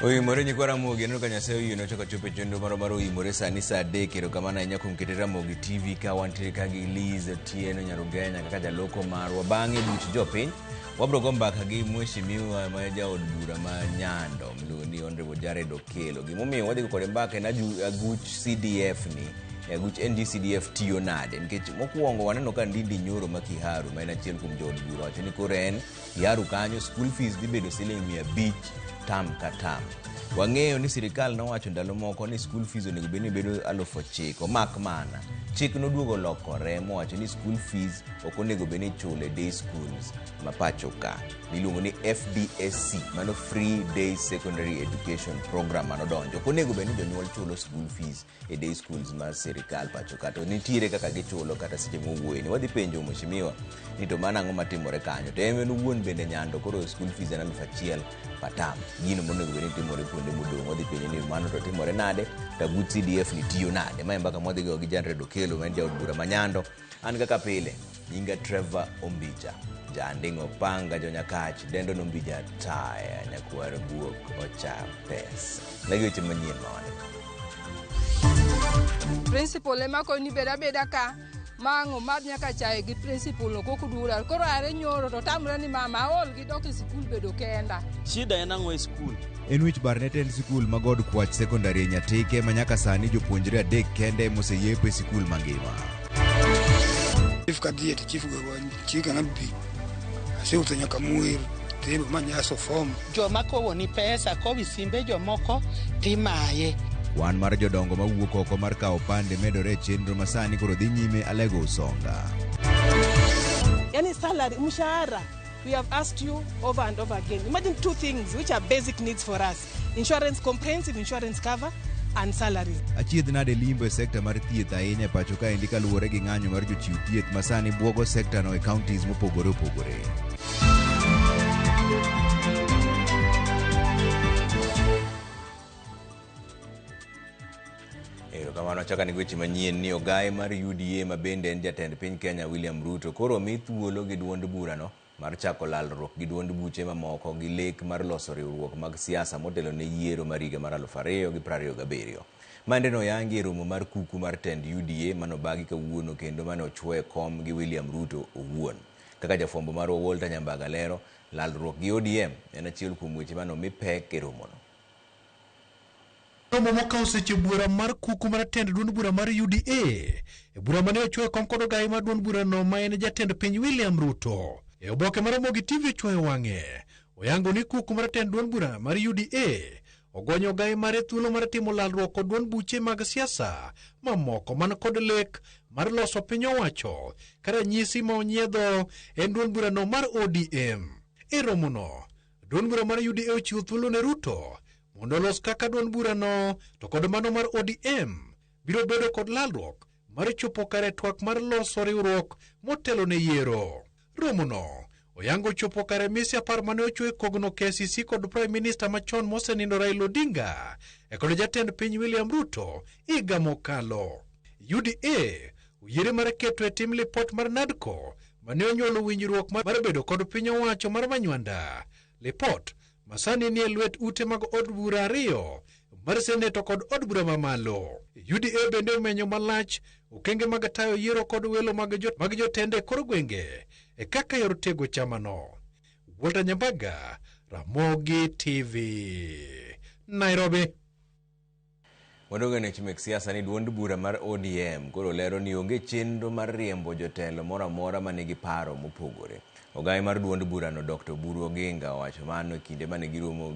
Oimore nyikwa Ramogi, aneno ka Nyasaye oyienwa chako chopo e chenro marwa mar Oimore sani saa 3. Erokamano ahinya kuom kete Ramogi TV ka wantiere ka gi Liz Otieno Nyarugenya kaka jaloko marwa. Bang'e buch jopiny, wabro go mbaka gi mheshimiwa ma jaod bura ma Nyando miluongo ni Honorable Jared Okello. Gimomiyo wadhi go kode mbaka en aguch CDF ni, aguch NGCDF tiyo nade? Nikech mokwongo waneno ka Ndindi Nyoro ma Kiharu ma en achiel kuom jood bura wacho ni koro en Kiharu kanyo school fees dhi bedo siling 500 tam ka tam. Wang'eyo ni sirikal nowacho ndalo moko ni school fees onego bed ni bedo 9,000 mak mana chik noduogo lokore mowacho ni school fees ok onego bed ni ichulo e day schools ma pacho ka miluongo ni FDSC, mano Free Day Secondary Education Program manodonjo. Ok onego bed ni jonyuol chulo school fees e day schools mar sirikal pacho ka, to nitiere kaka gichulo kata seche mowuoye ni wadhi penjo mheshimiwa ni to mano ang'o matimore kanyo, to en owuon bende Nyando koro school fees en 1,000 per term, gino monego bed ni timore kuonde modong'. Wadhi penjo ni mano to timore nade, to aguch CDF ni tiyo nade. Mae mbaka mwadhi go gi Jared Okello ma en jaod bura ma Nyando. An kaka pile nyinga Trevor Ombija Janding'o Panga Jonyakach dendo Nombija taya nyakwar guok ocha pesa. Magi weche manyien ma wan. Principal ema koni bed abeda ka ma ang' omadh nyaka chae gi principal no kok oduogo. Koro are nyoro to tamre ni mama aol gi dok e sikul bedo kenda. Shida en ang'o e skul? En wich bar ne tend sikul ma God Kwach Secondary e Nyatike ma nyaka sani jopuonjre 3 kende moseyepo e sikul mangima. Chief kadhi to chief go chika na bi. Asewuotho nyaka Muer, Tebo manyaso form. Joma kowo ni pesa kowi simbe jomoko timaye. Wan mar jodongo mawuok oko mar kawo pande medore e chenro masani koro dhi nyime Alego Usonga. Yani salary, mshahara, we have asked you over and over again. Imagine two things which are basic needs for us. Insurance, comprehensive insurance cover and salaries. Achiedh nade limbo e sekta mar thieth ahinya e pacho kaendi kaluwore gi ng'anyo mar jochiw thieth masani buogo sekta no e counties mopogore opogore. Erokamano achaka ni weche manyien ni ogaye mar UDA ma bende en jatend piny Kenya William Ruto koro omi thuolo gi duond burano mar chako lalruok gi duond buche mamoko gi lek mar loso riwruok mag siasa motelo ne yiero mar higa mar 2027. Mande noyangi e romo mar kuku mar tend UDA manobagi kawuono kendo mane ochwoye kom gi William Ruto owuon. Kaka jafwambo marwa Walter Nyambaga lero, lalruok gi ODM en achiel kuom weche mane omi pek e romono. Romo mokawo seche bura mar kuku mar tend duond bura mar UDA e bura mane ochwoye kom kod ogaye mar duond burano ma en jatend piny William Ruto. E oboke mar Ramogi TV ochwoyo wang'e, oyango ni kuku mar tend duond bura mar UDA ogonyo ogaye mare thuolo mar timo lalruok kod duond buche mag siasa mamoko man kod lek mar loso piny owacho ka ranyisi ma onyiedho en duond burano mar ODM. E romono, duond bura mar UDA ochiwo thuolo ne Ruto mondo olos kaka duond burano to kod mano mar ODM biro bedo kod lalruok mar chopo kare twak mar loso riwruok motelo ne yiero. Romono oyango chopo kare misi 10 mane ochwe kogno KCC kod Prime Minister machon mosenindo Raila Odinga e kod jatend piny William Ruto higa mokalo. UDA oyiere mar keto e tim lipot mar NADCO mane onyuolo winjruok mar bedo kod piny owacho mar Manywanda. Lipot masani nie lwet ute mag od bura 2 mar seneto kod od bura mamalo. UDA bende omenyo malach okenge mag tayo yiero kod welo mag jotende kor gwenge e kaka yor tego chamano. Walter Nyambaga, Ramogi TV, Nairobi. Wadongo e weche mek siasa ni duond bura mar ODM koro lero ni onge chenro mar riembo jotelo moro amora manigi paro mopogore. Ogaye mar duond burano Dr. Oburu Oginga owacho mano e kinde mane giromo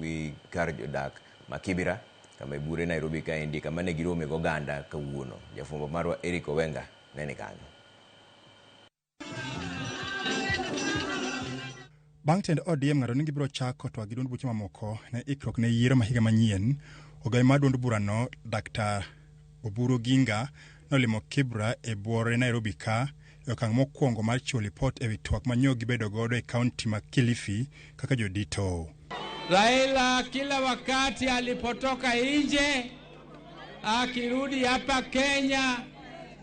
gi kar jodak ma Kibera kama e bure Nairobi kaendi kama ne girome gi oganda kawuono. Jafwambo marwa Eric Owenga ne ni kanyo. Bang' tend ODM ng'ado ni gibiro chako twak gi duond buche mamoko ne ikruok ne yiero ma higa manyien, ogaye mar duond burano Dr. Oburu Oginga nolimo Kibra e buore Nairobi ka e okang' mokwongo mar chiwo lipot ewi twak manyo gibedo godo e kaunti ma Kilifi kaka jodito. Raila kila wakati alipotoka nje akirudi hapa Kenya,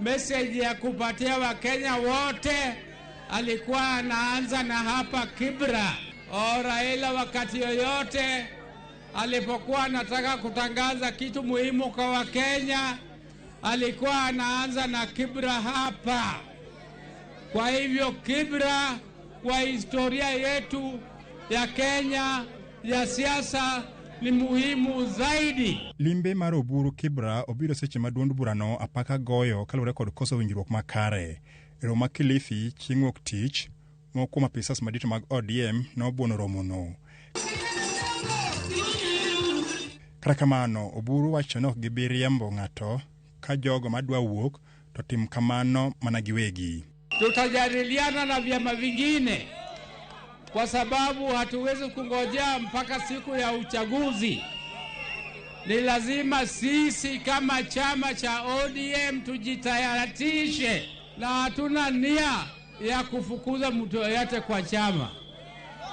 message ya kupatia Wakenya wote alikuwa anaanza na hapa Kibra. O Raila wakati yoyote alipokuwa anataka kutangaza kitu muhimu kwa Wakenya alikuwa anaanza na Kibra hapa. Kwa hivyo Kibra kwa historia yetu ya Kenya ya siasa ni muhimu zaidi. Limbe mar Oburu Kibra obiro seche ma duond burano apaka goyo kaluwore kod koso winjruok makare. E romo ma Kilifi chieng' wuok tich, moko kuom apisas madito mag ODM nobuono romono. Kata kamano, Oburu wacho ni ok gibi riembo ng'ato ka jogo madwa wuok to tim kamano mana giwegi. Tutajadiliana na vyama vingine kwa sababu hatuwezi kungojea mpaka siku ya uchaguzi. Ni lazima sisi kama chama cha ODM tujitayarishe, na hatuna nia ya kufukuza mtu yoyote kwa chama.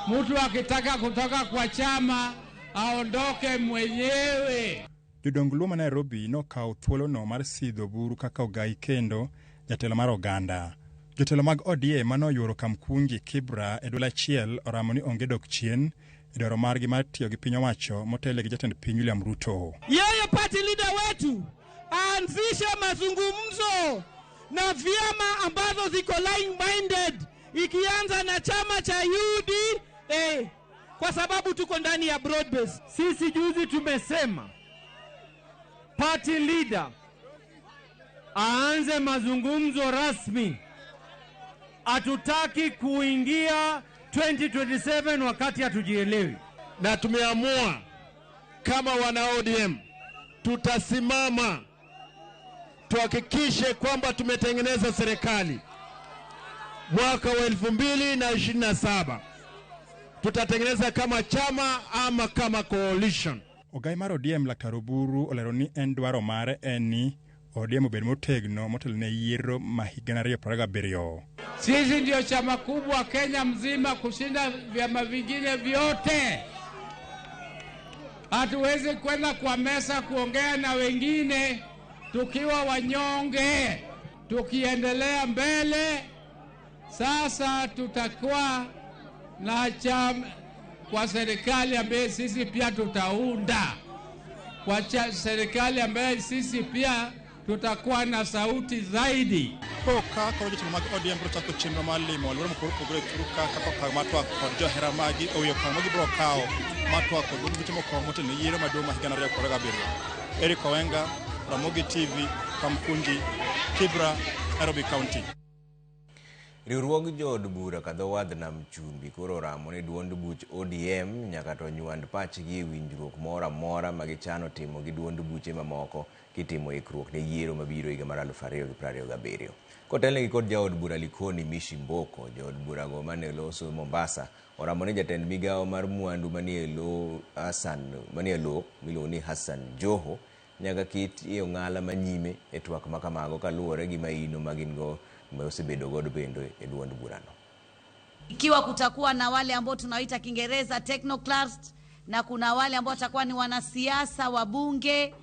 Mtu akitaka kutoka kwa chama aondoke mwenyewe. Jodong Luo ma Nairobi nokawo thuolono mar sidho Oburu kaka ogai kendo jatelo mar oganda. Jotelo mag ODM mane oyuoro Kamkunji Kibra e duol achiel oramo ni onge dok chien e dwaro margi mar tiyo gi piny owacho motelo gi jatend piny William Ruto. Yeye party leader wetu aanzishe mazungumzo na vyama ambazo ziko like minded, ikianza na chama cha UDA, kwa sababu tuko ndani ya broad base. Sisi juzi tumesema party leader aanze mazungumzo rasmi. Hatutaki kuingia 2027 wakati hatujielewi. Na tumeamua kama wana ODM tutasimama tuhakikishe kwamba tumetengeneza serikali mwaka wa 2027. Tutatengeneza kama chama ama kama coalition. Ogai mar ODM Laktar Oburu olero ni en dwaro mare en ni ODM obed motegno motelo ne yiero ma higa 2027. Sisi ndio chama kubwa Kenya mzima kushinda vyama vingine vyote. Hatuwezi kwenda kwa meza kuongea na wengine tukiwa wanyonge. Tukiendelea mbele, sasa tutakuwa na chama kwa serikali ambaye sisi pia tutaunda, kwa serikali ambaye sisi pia tutakuwa na sauti zaidi. Koka koro jotelo mag ODM biro chako chenro mar limo alwora mopogore opogore e thur ka kaka okang' mar twak kod johera maggi e wi okang' ma gibiro kawo mar twak kod duond buche moko motelo ne yiero maduong' ma higa 2027. Eric Owenga, Ramogi TV, Kamkunji, Kibra, Nairobi County. Riwruog jood bura kadho wadh nam chumbi koro oramo ni duond buch ODM nyaka to nywand pachgi e winjruok moro amora ma gichano timo gi duond buche mamoko kitimo ikruok ne yiero mabiro higa mar 2027. Kotelnegi kod jaod bura Likoni Mishi Mboko, jood burago mane loso Mombasa oramo ni jatend migawo mar mwandu manie lo Hassan manie lo miluongo ni Hassan Joho nyaka ket e ong'ala manyime e twak makamago kaluwore gi maino ma gin go ma osebedo godo bende e duond burano. Ikiwa kutakuwa na wale ambao tunaoita Kiingereza technocrats na kuna wale ambao watakuwa ni wanasiasa wabunge,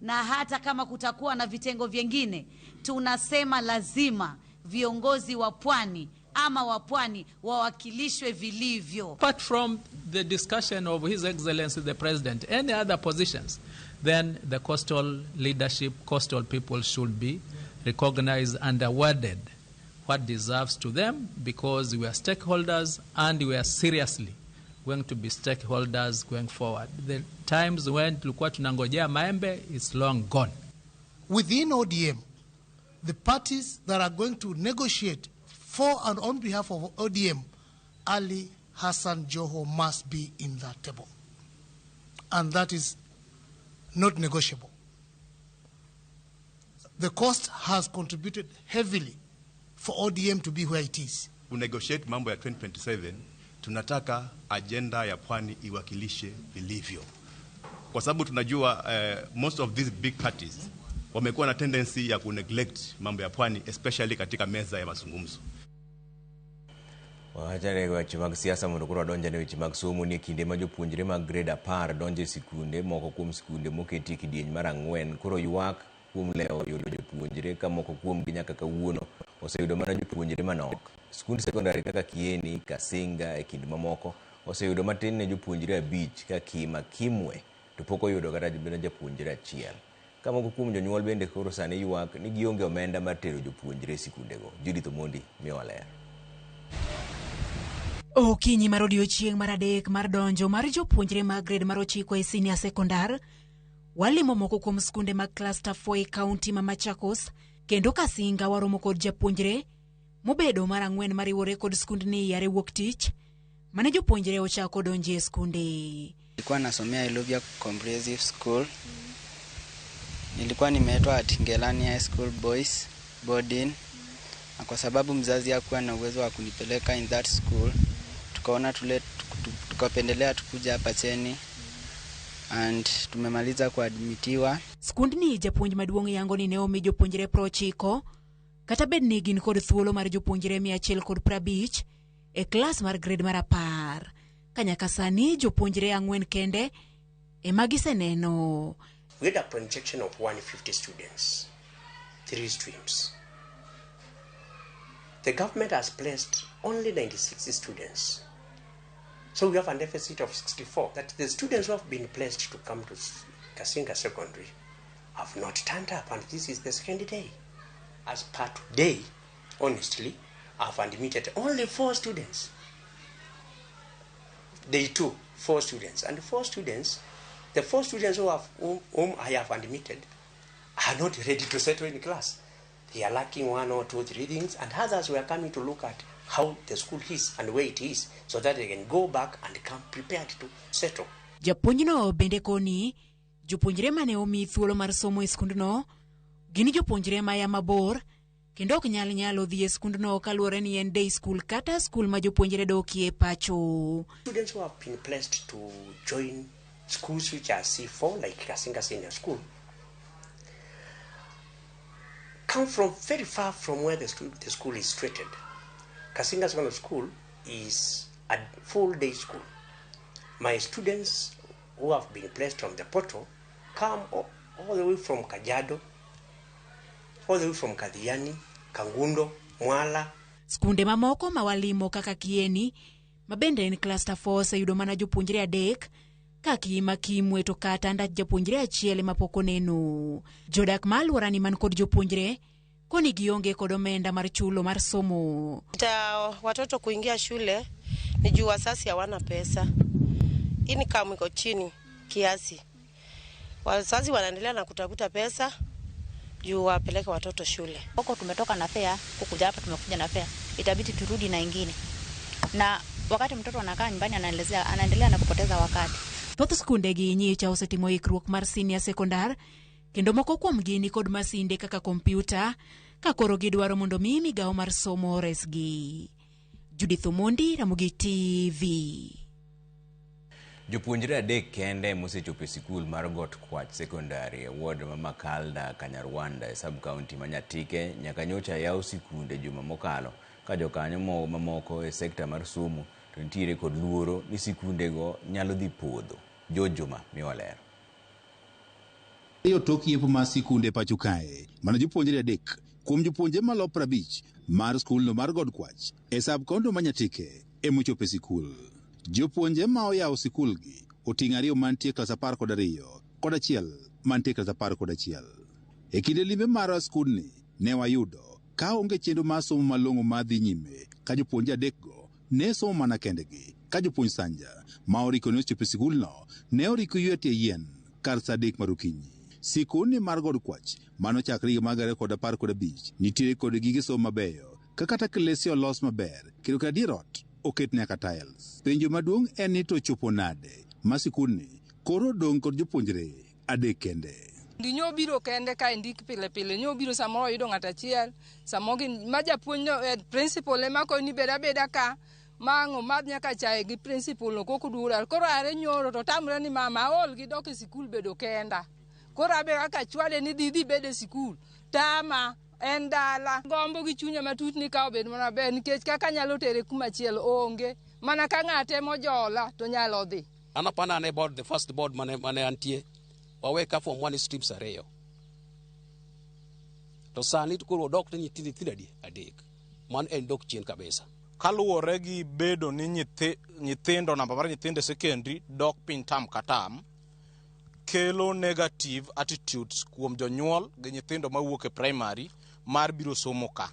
na hata kama kutakuwa na vitengo vyengine, tunasema lazima viongozi wa pwani ama wa pwani wawakilishwe vilivyo. Apart from the discussion of His Excellency the President, any other positions, then the coastal leadership, coastal people should be recognized and awarded what deserves to them, because we are stakeholders and we are seriously going to be stakeholders going forward. The times when tulikuwa tunangojea maembe is long gone. Within ODM, the parties that are going to negotiate for and on behalf of ODM, Ali Hassan Joho must be in that table. And that is not negotiable. The coast has contributed heavily for ODM to be where it is. Kunegotiate mambo ya 2027, tunataka agenda ya pwani iwakilishe vilivyo, kwa sababu tunajua most of these big parties wamekuwa na tendency ya kuneglect mambo ya pwani, especially katika meza ya mazungumzo. Wachane weche mag siasa mondo koro wadonjane weche mag somo. Ni e kinde ma jopuonjre mag grade 10 donjo e sikunde moko kuom sikunde moketi e kidieny mar 4 koro ywak kuom lewo yudo jopuonjre ka moko kuomgi nyaka kawuono oseyudo mana jopuonjre manok. Sikund sekondari kaka Kieni, Kasinga e kind mamoko oseyudo matin ne jopuonjre 5 ka Kima Kimwe. to pok oyudo kata mana japuonjre achiel. Ka moko kuom jonyuol bende koro sani ywak ni gionge omenda mar tero jopuonjre e sikundego. Judith Omondi miyowa ler. Okinyi mar odiochieng' mar adek mar donjo mar jopuonjre mag grade mar 9 e senior sekondar, walimo moko kuom skunde mag cluster 4 e kaunti ma Machakos, kendo Kasinga waromo kod japuonjre mobedo mar 4 mariwore kod skundni yare wuok tich mane jopuonjre ochako donjo e skunde. Nilikuwa nasomea Iluvia Comprehensive School. Nilikuwa nimeitwa at Ngelani High School Boys boarding, na kwa sababu mzazi hakuwa na uwezo wa kunipeleka in that school, tukaona tukapendelea tukuja hapa cheni and tumemaliza kuadmitiwa. Skundni japuonj maduong' yango ni ne omi jopuonjre 90 kata bed ni gin kod thuolo mar jopuonjre 150 e klas mar grade mar 10. Ka nyaka sani jopuonjre 4 kende ema giseneno. We had a projection of 150 students, 3 streams. The government has placed only 96 students. So we have a deficit of 64. That the students who have been placed to come to Kasinga Secondary have not turned up, and this is the second day. As per today, honestly, I've admitted only 4 students. Day 2, 4 students. And 4 students, the 4 students whom I have admitted are not ready to settle in class. They are lacking 1 or 2, 3 things, and others were coming to look at how the school is and where it is, so that they can go back and come prepared to settle. Japuonjno bende koni, jopuonjre mane omi thuolo mar somo e skundno gin jopuonjre maya mabor kendo ok nyal nyalo dhi e skundno kaluwore ni en day school kata skul ma jopuonjre dokie pacho. Students who have been placed to join schools which are C4, like Kasinga Senior School, come from very far from where the school is situated. Kasinga Secondary School is a full day school. My students who have been placed on the portal come all the way from Kajiado, all the way from Kathiani, Kangundo, Mwala. Skunde mamoko mawalimo kaka Kieni, mabende en cluster 4 oseyudo mana jopuonjre 3, ka Kiima Kimwe to kata ndach japuonjre 1 ema pok oneno. Jodak ma alworani man kod jopuonjre koni gionge kod omenda mar chulo mar somo. Watoto kuingia shule ni juu wazazi hawana pesa. Income iko chini kiasi. Wazazi wanaendelea na kutafuta pesa juu wapeleke watoto shule. Huko tumetoka na fare, kukuja hapa tumekuja na fare. Itabidi turudi na ingine. Na wakati mtoto anakaa nyumbani anaendelea na kupoteza wakati. Thoth skunde gi nyicha osetimo ikruok mar senior sekondar kendo moko kuomgi ni kod masinde kaka kompyuta ka koro gidwaro mondo mi migawo mar somo oresgi. Judith Omondi, Ramogi TV. Jopuonjre 3 kende mosechopo e sikul mar Got Kwach Secondary e ward ma Makalda, Kanyarwanda e sub-county ma Nyatike nyaka nyocha yaw sikunde juma mokalo ka jokanyo mamoko e sekta mar somo to nitiere kod luoro ni sikundego nyalo dhi podho. George Juma miyowa ler. Eyo tok yepo mar sikunde pacho kae, mana jopuonjre 3 kuom jopuonjre malo 50 mar skulno mar God Kwach e sub-county ma Nyatike emochopo e sikul. Jopuonje ma oyawo sikul gi oting'o 2 mantie klas 12 kod 1 mantie klas 11. E kinde limbe mar skundni ne wayudo ka onge chenro mar somo malong'o ma dhi nyime ka jopuonje 3 go ne somo mana kendgi, ka jopuonj Sanja ma oriko ne ochopo e sikulno ne oriko ywe tie yien kar sa 3 mar okinyi. Sikundni mar God Kwach manochakre higa mar 2015 nitiere kod gige somo mabeyo ka kata klese olos maber kendo kata dier ot oket nyaka tiles. Penjo maduong' en ni to chopo nade ma sikundni koro dong' kod jopuonjre 3 kende. Ndi nyobiro kende ka indik pile pile, nyobiro samoro yudo ng'ato achiel, samoro gin ma japuonj no principal ema koni bed abeda ka ma ang' omadh nyaka chae gi principal no kok oduogo. Koro are nyoro to tamre ni mama aol gi dok e sikul bedo kenda. Koro abe kaka chwale ni dhi bed e sikul, tama en dala. Gombo gi chunya matut ni ka obed mana maber nikech kaka nyalo tere kuma chielo onge. Mana ka ng'ate mojola to nyalo dhi. An apana ane board, the first board mane antie, wawe ka form 1 streams 2. To sani to koro odok ne nyithindo 3. Mano en dok chien kabisa. Kaluwore gi bedo ni nyithindo namba mar nyithindo e secondary dok piny tam ka tam, Kelo negative attitudes kuom jonyuol gi nyithindo mawuok e primary mar biro somo ka.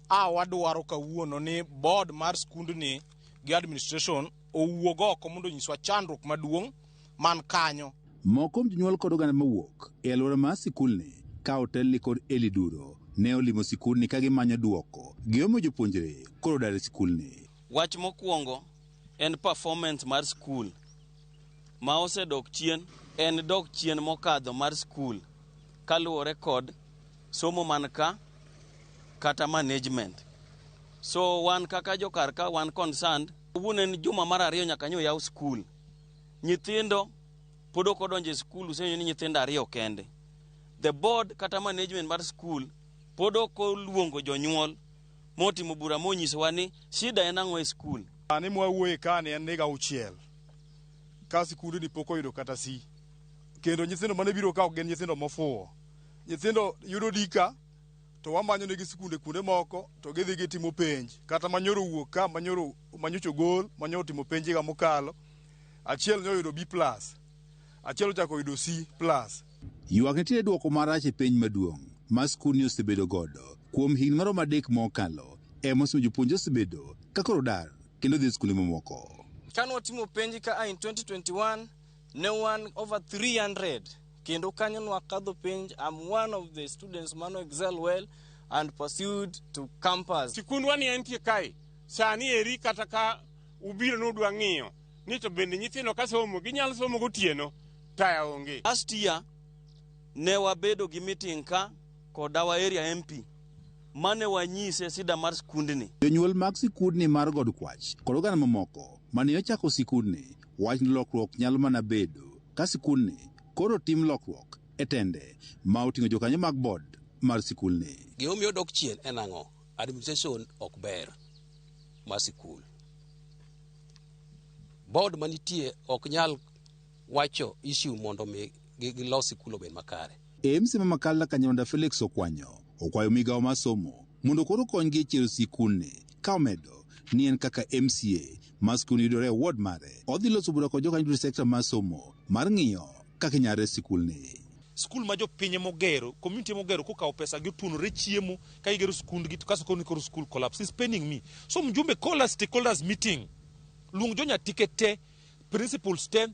A wadwaro kawuono ni board mar skundni gi administration owuog oko mondo onyiswa chandruok maduong' man kanyo. Moko kuom jonyuol kod oganda mawuok e alwora mar sikulni ka otelni kod Eli Duro ne olimo sikulni ka gimanyo duoko giomo jopuonjre koro dar e sikulni. Wach mokwongo en performance mar skul ma osedok chien en dok chien mokadho mar skul kaluwore kod somo man ka kata management. So wan kaka jokar ka wan concerned. Kawuono en juma mar ariyo nyaka nyo yaw skul. Nyithindo pod ok odonjo e skul, usenyo ni nyithindo ariyo kende. The board kata management mar skul pod ok oluongo jonyuol motimo bura monyisowa ni shida en ang'o e skul. Sani mwawuoye ka ni en higa auchiel ka sikundni pok oyudo kata C. Kendo nyithindo mane biro ka ok gin nyithindo mofuwo. Nyithindo yudo dika to wamanyo negi sikunde kuonde moko to gidhi gitimo penj. Kata manyoro wuok ka manyoro manyocha ogol manyoro timo penj higa mokalo. Achiel nyoyudo B+, achiel ochako oyudo C+. Ywak nitie duoko marach e penj maduong' ma skundni osebedo godo kuom higni maromo adek mokalo ema osemiyo jopuonje osebedo ka koro dar kendo dhi e skunde mamoko. Kane watimo penj ka in 2021 ne wan over 300 kendo kanyo nwakadho penj. I'm one of the students mano excel well and pursued to campus. Sikundwa ni entie kae sani eri kata ka ubiro nudwa ng'iyo ni to bende nyithindo ka somo ginyalo somo gotieno taya onge. Last year ne wabedo gi meeting ka kod our area MP mane wanyise sida mar skundni. Jonyuol mag sikundni mar God Kwach kod oganda mamoko mane ochako sikundni wach ni lokruok nyalo mana bedo ka sikundni koro tim lokruok e tende ma oting'o jokanyo mag board mar sikulni. Gimomiyo odok chien en ang'o? Administration ok ber mar sikul. Board manitie ok nyal wacho issue mondo mi gilos sikul obed makare. MCA ma Makalla Kanyarwanda Felix Okwanyo okwayo migawo mar somo mondo koro okonygi e chiero sikundni ka omedo ni en kaka MCA ma skul yudore e ward mare odhi loso bura kod jokanyo duto e sekta mar somo mar ng'iyo kaka inyalo res sikulni. Skul ma jopiny emogero, community emogero kokawo pesa gi otuonore chiemo ka gigero skundgi to kasto koro ni koro school collapse is paining me. So mjumbe call a stakeholders meeting. Luong jo Nyatike te, principals te,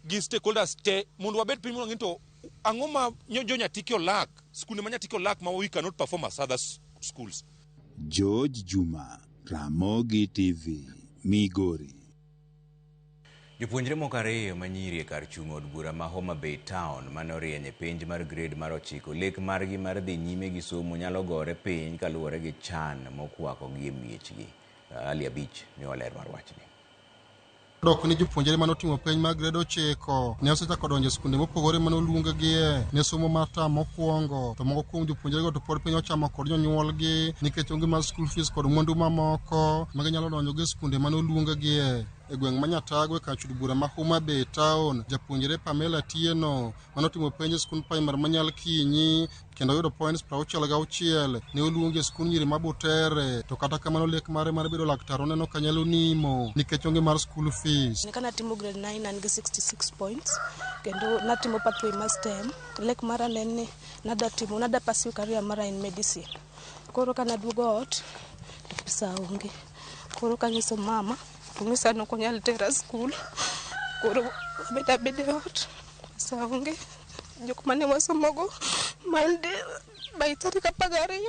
gi stakeholders te mondo wabed piny mondo ng'i to ang'o ma jo Nyatike olak, skunde ma Nyatike olak ma we cannot perform as other schools. George Juma, Ramogi TV, Migori. Jopuonjre moko ariyo ma nyiri e kar chung' od bura ma Homa Bay Town mane orieny e penj mar grade mar ochiko lek margi mar dhi nyime gi somo nyalo gore piny kaluwore gi chan mokwakogi e miechgi. Ali Abich miwa ler mar wachni. Dok ni jopuonjre mane otimo penj mar grade ochiko ne osechako donjo e skunde mopogore mane oluonggie ne somo mar tam mokwongo to moko kuom jopuonjrego to pod piny ochamo kod jonyuolgi nikech onge mar school fees kod mwandu mamoko ma ginyalo donjogo e skunde mane oluonggie e gweng' ma Nyatagwe kar chud bura ma Homa Bay Town. Japuonjre Pamela Tieno mane otimo penj e skund primary ma Nyalkinyi kendo oyudo points 66 ne oluongi e skund nyiri ma Butere to kata kamano lek mare mar bedo laktar oneno ka nyalo nimo nikech onge mar school fees. Ka natimo grade 9 an gi 66 points kendo natimo pathway mar STEM. Lek mara ne en ni nada timo nada pursue career mara in medicine. Koro ka naduogo ot to pesa onge. Koro kanyiso mama to onyisa ni ok onyal tera skul. Koro abet abeda e ot pesa onge. Jok mane wasomogo Monday by tarik 12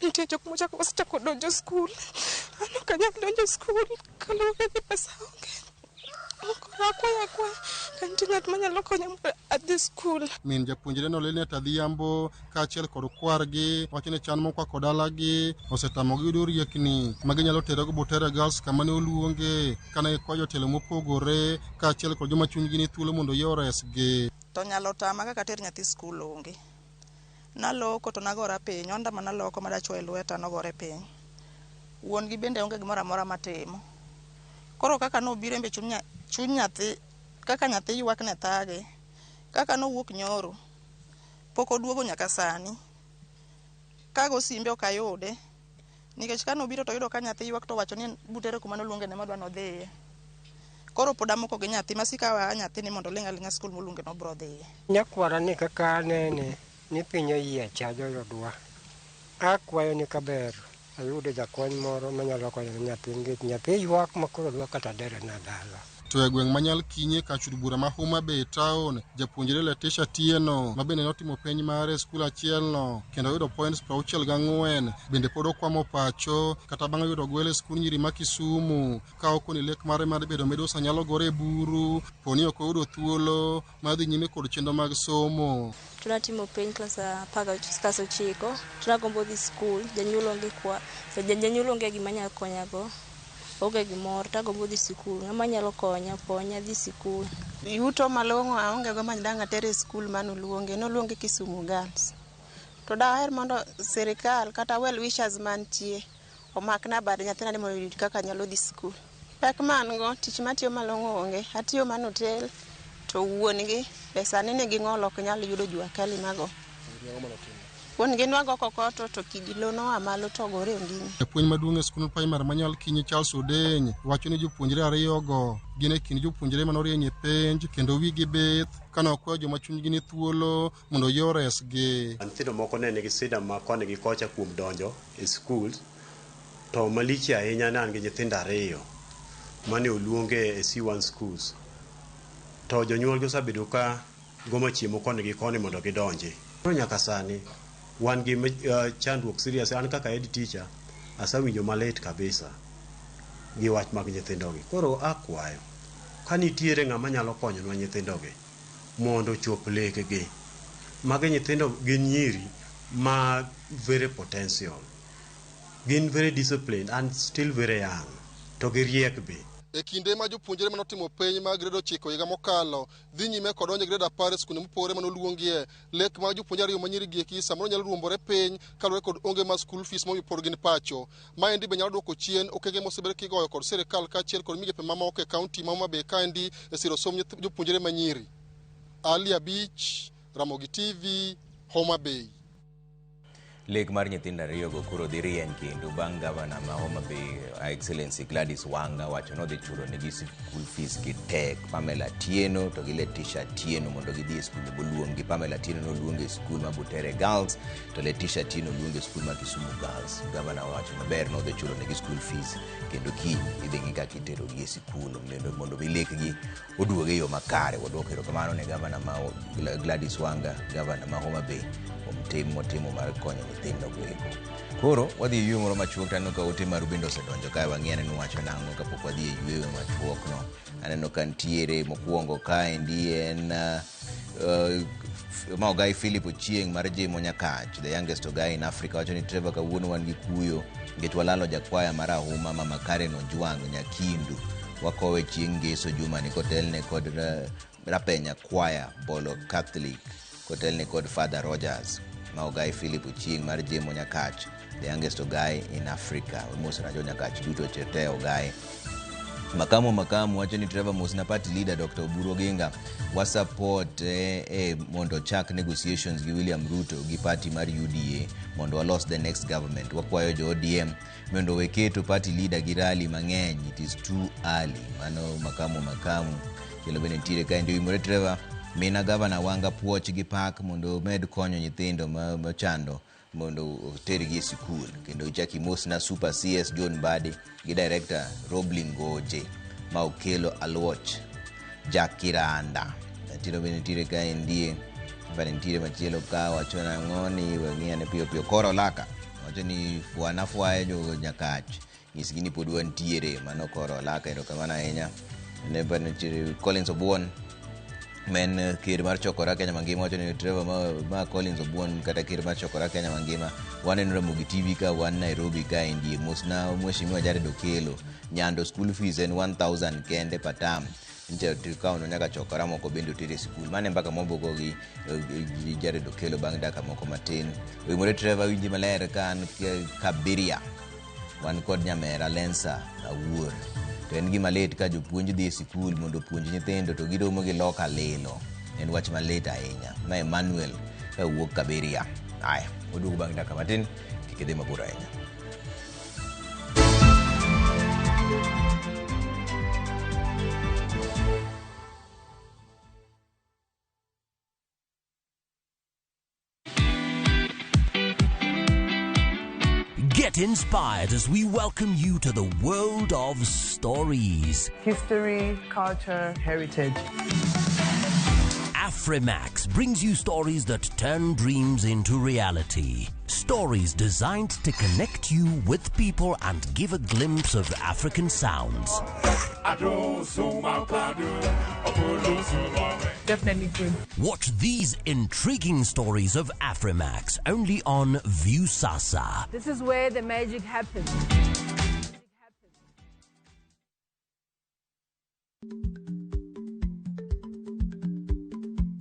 nitie jok mochako osechako donjo skul. An ok anyal donjo skul kaluwore ni pesa onge. Koro akwayo akwaya ka nitie ng'at manyalo konya mondo adhi skul. Min japuonjre no Linet Adhiambo kaachiel kod kwargi wacho ni chan mokwako dalagi osetamogi yudo riekni ma ginyalo terego Butere Girls kama ne oluonge kane gikwayo jotelo mopogore kaachiel kod joma chunygi ni thuolo mondo oyie oresgi. To nyalo tama kaka ater nyathi skul onge. Naloko to nagora piny, onda manaloko madachwo e lweta nogore piny. Wuon gi bende onge gimoro amora matimo. Koro kaka nobiro embe chuny nyathi, kaka nyathi ywak ne thage, kaka nowuok nyoro, pok oduogo nyaka sani. Kago simbe ok ayude, nikech kanobiro to oyudo ka nyathi ywak to owacho ni Butere kuma noluonge ne madwa nodhiye. Koro pod amoko gi nyathi masika aweya nyathini mondo oling' aling'a skul moluonge no obro dhiye. Nyakwara ni kaka anene ni piny oyiech joodwa. Akwayo ni kaber ayudo jakony moro manyalo konyo nyathi nikech nyathi ywak makoro dwa kata derena dala. To e gweng' ma Nyalkinye kar od bura ma Homa Bay town, japuonjre Letitia Tieno ma bende notimo penj mare e skul achielno kendo oyudo points 64 bende pod okwamo pacho kata bang' yudo gwel e skund nyiri ma Kisumu ka okoni lek mare mar bedo midusa nyalo gore e buru poni ok oyudo thuolo mar dhi nyime kod chenro mag somo. Tunatimo penj klas 19 tunagombo dhi skul, janyuol onge kwa janyuol onge gima nyalo konyago, onge gimoro tagombo dhi sikul, ng'ama nyalo konya konya dhi sikul. Yuto malong'o aonge go ma dang' atere e skul manoluonge, noluonge Kisumu Girls. To daher mondo sirikal kata well wishers mantie omakna bad nyathina ni mondo oyud kaka nyalo dhi skul. Pek ma an go, tich matiyo malong'o onge, atiyo mana hotel to wuon gi be sani nigi ng'ol ok nyal yudo jua kali mago. Wuon gi nwago kokoto to kidi lo noa malo to ogore e onding'e. Japuonj maduong' e skund primary ma Nyalkinyi Charles Odeny wacho ni jopuonjre ariyogo gin e kind jopuonjre manorieny e penj kendo wigi bith kane okwayo joma chunygi ni thuolo mondo oyie oresgi. Nyithindo moko ne nigi sida ma koni gi kocha kuom donjo e skul, to malich ahinya ne an gi nyithindo ariyo mane oluonge e C1 schools, to jonyuolgi osebedo ka gomo chiemo koni gi koni mondo gidonji. Koro nyaka sani wan gi chandruok serious. An kaka head teacher asewinjo malit kabisa gi wach mag nyithindogi. Koro akwayo ka nitiere ng'ama nyalo konyonwa nyithindogi mondo ochop lekgi. Magi nyithindo gin nyiri ma very potential, gin very disciplined and still very young, to giriek be. E kinde ma jopuonjre manotimo penj mag grade 9 higa mokalo dhi nyime kod donjo e grade 10 e skunde mopogore manoluongie, lek mag jopuonjre ariyo ma nyiri gi eki samoro nyalo ruombore piny kaluwore kod onge mar school fees momiyo pod gin pacho. Maendi be nyalo duoko chien okenge mosebed kigoyo kod sirikal kaachiel kod migepe mamoko e kaunti ma Homa Bay kaendi e siro somb jopuonjre ma nyiri. Ali Abich, Ramogi TV, Homa Bay. Lek mar nyithindo ariyogo koro dhi rieny kendo bang' gavana ma Homa Bay Excellency Gladys Wanga wacho ni odhi chulo negi school fees gi tek Pamela Atieno to gi Letitia Atieno mondo gidhi e skunde moluongi. Pamela Atieno noluong e skul ma Butere Girls to Letitia Atieno oluong e skul ma Kisumu Girls. Gavana owacho maber ni odhi chulo negi school fees kendo kiny idhi ng'i kaka iterogi e sikul mondo mi lekgi oduog e yo makare. Waduoko erokamano ne gavana ma Gladys Wanga, gavana ma Homa Bay kuom tim motimo mar konyo nyithindo go eko. Koro wadhi e yweyo moro machuok to aneno ka ote maru bende osedonjo kae wang'i ane ni wacho nang'o kapok wadhi e yweyo machuok no. Aneno ka nitiere mokwongo kaendi en ma Ogai Philip Ochieng' mar Jimo Nyakach, the youngest Ogai in Africa, wacho ni Trevor kawuono wan gi kuyo nikech walalo jakwaya marahuma Mama Karen Ojwang' Nyakindu. Wakowe chieng' ngeso jumani kotelne kod Rapenya Kwaya Bolo Catholic kotelne kod Father Rogers. Ma Ogai Philip Ochieng' mar Jemo Nyakach, the youngest Ogai in Africa. Mosna jo Nyakach duto te Ogai. Makamu wacho ni Trevor mosna party leader Dr. Oburu Oginga wa support mondo chak negotiations gi William Ruto gi party mar UDA mondo walos the next government. Wakwayo jo ODM mondo we keto party leader gi rally mang'eny, it is too early. Mano Makamu. Kendo bende nitiere kaendi Oimore Trevor mina gavana Wanga puoch gi pak mondo omed konyo nyithindo machando mondo otergi e sikul. Kendo ichak imosna Super CS John Mbadi gi Director Roblin Goje ma okelo Aluoch Jack Kiranda. Nitiere bende nitiere kaendi bende nitiere machielo ka wacho nang'o ni wang'i ane piyo piyo Koro Laka wacho ni fwana fwaye jo Nyakach nyisgi ni pod wantiere. Mano Koro Laka, erokamano ahinya. Ne bende nitiere Collins Obuon men ker mar chokora Kenya mangima wacho ni Trevor ma Collins Obuon kata ker mar chokora Kenya mangima waneno Ramogi TV ka wan Nairobi kaendi. Mosna Mheshimiwa Jared Okello Nyando school fees en 1000 kende per term. Nche kaono nyaka chokora moko bende otere e sikul. Mano e mbaka mwabogo gi Jared Okello bang' dakika moko matin. Oimore Trevor winji maler ka an Kabiria. Wan kod nyamera Lensa Awuor. To en gima lit ka jopuonj dhi e sikul mondo opuonj nyithindo to giromo gi loka lilo. En wach malit ahinya. Ma Emmanuel ka wuok Kabiria. Aya, waduogo bang' dakika matin, kik idhi mabor ahinya. Get inspired as we welcome you to the world of stories. History, culture, heritage. Afrimax brings you stories that turn dreams into reality. Stories designed to connect you with people and give a glimpse of African sounds. Definitely good. Watch these intriguing stories of Afrimax only on Viusasa. This is where the magic happens.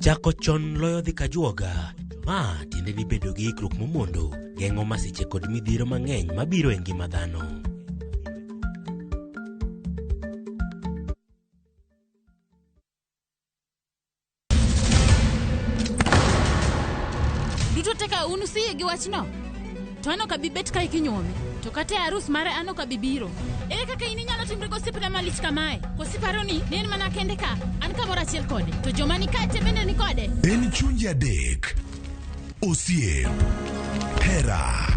Chako chon loyo dhi kajuoga. Ma tiende ni bedo gi ikruok momondo geng'o masiche kod midhiero mang'eny mabiro e ngima dhano. Duto te ka un usiyie gi wachno? To an ok abi bet kae kinyuome. To kata e arus mare an ok abi biro. Ere kaka in inyalo timri gosiepna malich kamae? Koso iparo ni ne en mana kende ka? An kamoro achiel kode. To joma ni kae te bende ni kode. En chunje adek, osiep, hera,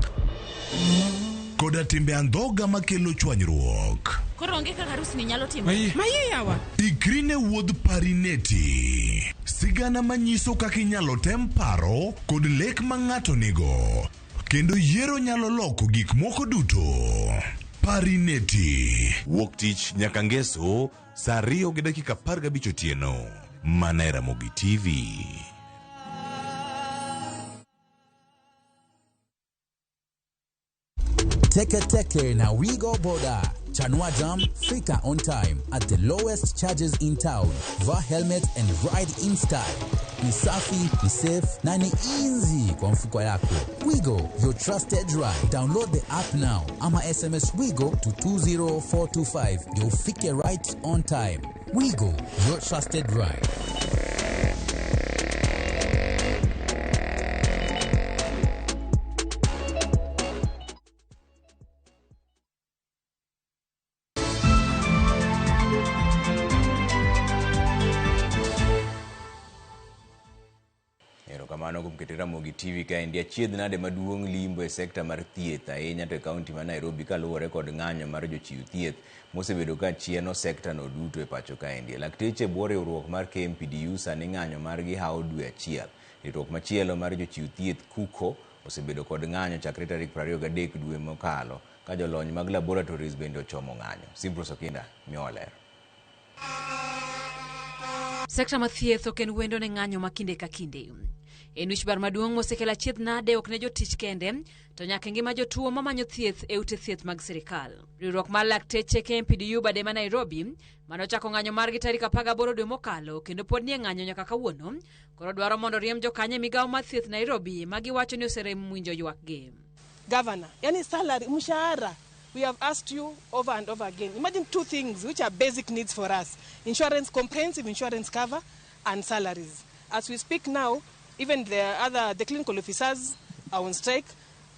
koda timbe andhoga makelo chwanyruok. Koro onge kaka arusni nyalo timore. Maye yawa. Ikri ne wuodh Parineti. Sigana manyiso kaka inyalo tem paro kod lek ma ng'ato nigo. Kendo yiero nyalo loko gik moko duto. Parineti. Wuok tich nyaka ngeso saa 2:15 otieno. Mana e Ramogi TV. Teke Teke na Wigo Boda. Chanua Jam, Fika on time at the lowest charges in town. Vaa helmet and ride in style. Ni safi, ni safe na ni easy kwa mfuko yako. Wigo, your trusted ride. Download the app now ama SMS Wigo to 20425 ndio ufike right on time. Wigo, your trusted ride. Erokamano kuom keto Ramogi TV kaendi. Achiedh nade maduong' limbo e sekta mar thieth ahinya to e kaunti ma Nairobi kaluwore kod ng'anyo mar jochiw thieth mosebedo ka chieno sekta no duto e pacho kaendi. Lakteche e bwo riwruok mar KMPDU sani ng'anyo margi hawo dwe achiel. Riwruok machielo mar jochiw thieth KUKO osebedo kod ng'anyo chakre tarik 23 dwe mokalo ka jolony mag laboratories bende ochomo ng'anyo. Simprose Okinda miyowa ler. Sekta mar thieth ok en wendo ne ng'anyo ma kinde ka kinde. En wich bar maduong' mosekelo achiedh nade ok ne jotich kende, to nyaka e ngima jotuo mamanyo thieth e ute thieth mag sirikal. Riwruok mar lakteche KMPDU bade ma Nairobi, manochako ng'anyo margi tarik 18 dwe mokalo kendo pod nie ng'anyo nyaka kawuono, koro dwaro mondo riemb jokanyo e migawo mar thieth Nairobi ma giwacho ni oserem winjo ywakgi. Governor, yani salary, mshahara, we have asked you over and over again. Imagine two things which are basic needs for us. Insurance, comprehensive insurance cover and salaries. As we speak now, even the clinical officers are on strike.